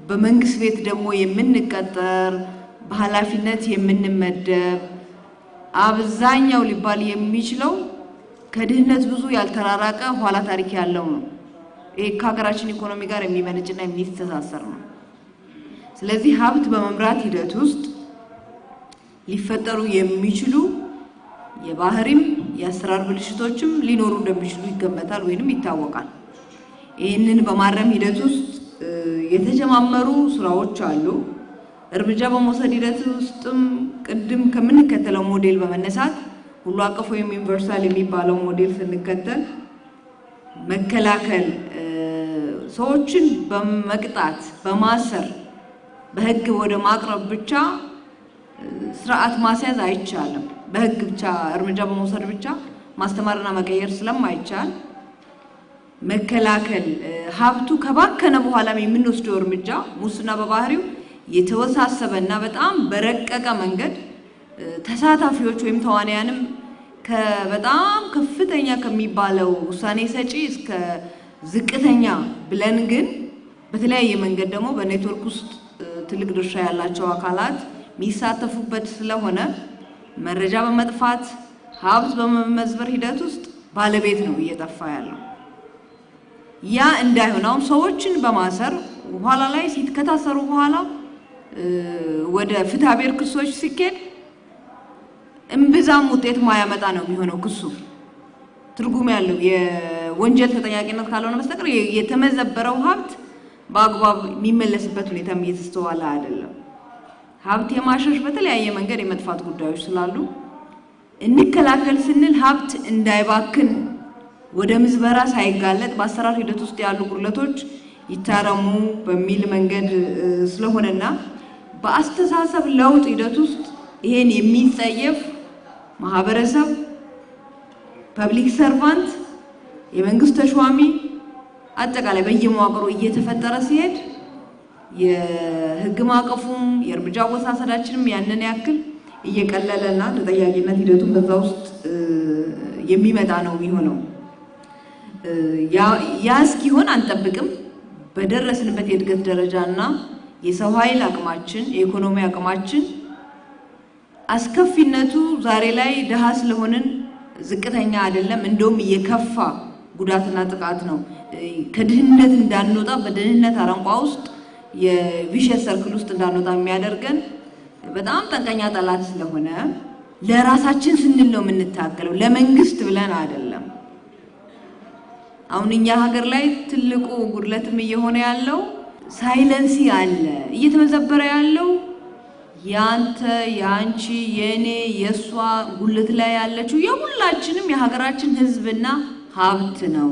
በመንግስት ቤት ደግሞ የምንቀጠር በኃላፊነት የምንመደብ አብዛኛው ሊባል የሚችለው ከድህነት ብዙ ያልተራራቀ ኋላ ታሪክ ያለው ነው። ይሄ ከሀገራችን ኢኮኖሚ ጋር የሚመነጭና የሚተሳሰር ነው። ስለዚህ ሀብት በመምራት ሂደት ውስጥ ሊፈጠሩ የሚችሉ የባህሪም የአሰራር ብልሽቶችም ሊኖሩ እንደሚችሉ ይገመታል ወይንም ይታወቃል። ይህንን በማረም ሂደት ውስጥ የተጀማመሩ ስራዎች አሉ። እርምጃ በመውሰድ ሂደት ውስጥም ቅድም ከምንከተለው ሞዴል በመነሳት ሁሉ አቀፍ ወይም universal የሚባለው ሞዴል ስንከተል መከላከል፣ ሰዎችን በመቅጣት በማሰር በህግ ወደ ማቅረብ ብቻ ስርዓት ማስያዝ አይቻልም። በህግ ብቻ እርምጃ በመውሰድ ብቻ ማስተማርና መቀየር ስለማይቻል መከላከል ሀብቱ ከባከነ በኋላም የምንወስደው እርምጃ ሙስና በባህሪው የተወሳሰበና በጣም በረቀቀ መንገድ ተሳታፊዎች ወይም ተዋንያንም ከበጣም ከፍተኛ ከሚባለው ውሳኔ ሰጪ እስከ ዝቅተኛ ብለን ግን በተለያየ መንገድ ደግሞ በኔትወርክ ውስጥ ትልቅ ድርሻ ያላቸው አካላት የሚሳተፉበት ስለሆነ መረጃ በመጥፋት ሀብት በመመዝበር ሂደት ውስጥ ባለቤት ነው እየጠፋ ያለው። ያ እንዳይሆን አሁን ሰዎችን በማሰር ኋላ ላይ ሲከታሰሩ በኋላ ወደ ፍትሐብሔር ክሶች ሲኬድ እምብዛም ውጤት ማያመጣ ነው የሚሆነው። ክሱ ትርጉም ያለው የወንጀል ተጠያቂነት ካልሆነ በስተቀር የተመዘበረው ሀብት በአግባብ የሚመለስበት ሁኔታም እየተስተዋለ አይደለም። ሀብት የማሸሽ በተለያየ መንገድ የመጥፋት ጉዳዮች ስላሉ እንከላከል ስንል ሀብት እንዳይባክን ወደ ምዝበራ ሳይጋለጥ በአሰራር ሂደት ውስጥ ያሉ ጉድለቶች ይታረሙ በሚል መንገድ ስለሆነና በአስተሳሰብ ለውጥ ሂደት ውስጥ ይሄን የሚጸየፍ ማህበረሰብ፣ public servant፣ የመንግስት ተሿሚ አጠቃላይ በየመዋቅሩ እየተፈጠረ ሲሄድ የህግ ማዕቀፉም የእርምጃ አወሳሰዳችንም ያንን ያክል እየቀለለና ተጠያቂነት ሂደቱን በዛ ውስጥ የሚመጣ ነው የሚሆነው። ያ እስኪሆን አንጠብቅም። በደረስንበት የእድገት ደረጃና የሰው ኃይል አቅማችን የኢኮኖሚ አቅማችን አስከፊነቱ ዛሬ ላይ ድሃ ስለሆንን ዝቅተኛ አይደለም፣ እንደውም እየከፋ ጉዳትና ጥቃት ነው። ከድህነት እንዳንወጣ በድህነት አረንቋ ውስጥ የ vicious circle ውስጥ እንዳንወጣ የሚያደርገን በጣም ጠንቀኛ ጠላት ስለሆነ ለራሳችን ስንል ነው የምንታገለው፣ ለመንግስት ብለን አይደለም። አሁን እኛ ሀገር ላይ ትልቁ ጉድለትም እየሆነ ያለው ሳይለንሲ አለ። እየተመዘበረ ያለው ያንተ፣ ያንቺ፣ የኔ፣ የሷ ጉልት ላይ ያለችው የሁላችንም የሀገራችን ህዝብና ሀብት ነው።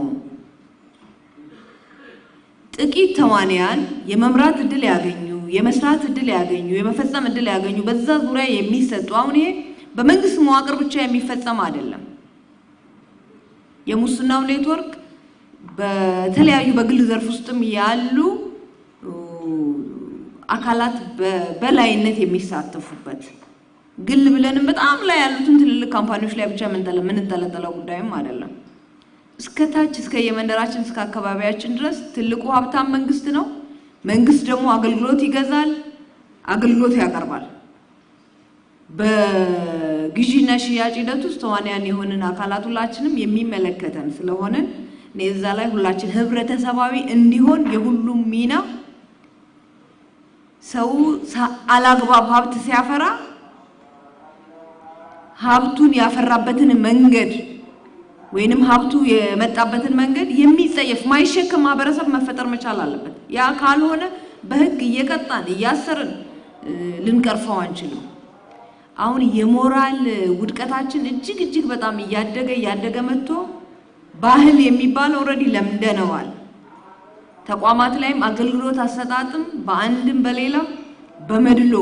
ጥቂት ተዋንያን የመምራት እድል ያገኙ፣ የመስራት እድል ያገኙ፣ የመፈጸም እድል ያገኙ፣ በዛ ዙሪያ የሚሰጡ፣ አሁን ይሄ በመንግስት መዋቅር ብቻ የሚፈጸም አይደለም። የሙስናው ኔትወርክ በተለያዩ በግል ዘርፍ ውስጥም ያሉ አካላት በበላይነት የሚሳተፉበት፣ ግል ብለንም በጣም ላይ ያሉትን ትልልቅ ካምፓኒዎች ላይ ብቻ የምንጠለጠለው ጉዳይም አይደለም። እስከ ታች እስከ የመንደራችን እስከ አካባቢያችን ድረስ ትልቁ ሀብታም መንግስት ነው። መንግስት ደግሞ አገልግሎት ይገዛል፣ አገልግሎት ያቀርባል። በግዢና ሽያጭ ሂደት ውስጥ ተዋንያን የሆንን አካላት ሁላችንም የሚመለከተን ስለሆነ እኔ እዛ ላይ ሁላችን ህብረተሰባዊ እንዲሆን የሁሉም ሚና፣ ሰው አላግባብ ሀብት ሲያፈራ ሀብቱን ያፈራበትን መንገድ ወይንም ሀብቱ የመጣበትን መንገድ የሚጸየፍ ማይሸከም ማህበረሰብ መፈጠር መቻል አለበት። ያ ካልሆነ በህግ እየቀጣን እያሰርን ልንቀርፈው አንችልም። አሁን የሞራል ውድቀታችን እጅግ እጅግ በጣም እያደገ እያደገ መጥቶ ባህል የሚባለው already ለምደነዋል። ተቋማት ላይም አገልግሎት አሰጣጥም በአንድም በሌላም በመድሎ፣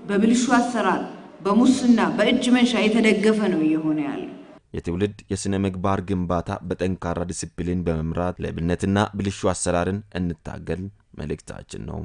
በብልሹ አሰራር፣ በሙስና፣ በእጅ መንሻ የተደገፈ ነው እየሆነ ያለው። የትውልድ የስነ ምግባር ግንባታ በጠንካራ ዲሲፕሊን በመምራት ሌብነትና ብልሹ አሰራርን እንታገል መልእክታችን ነው።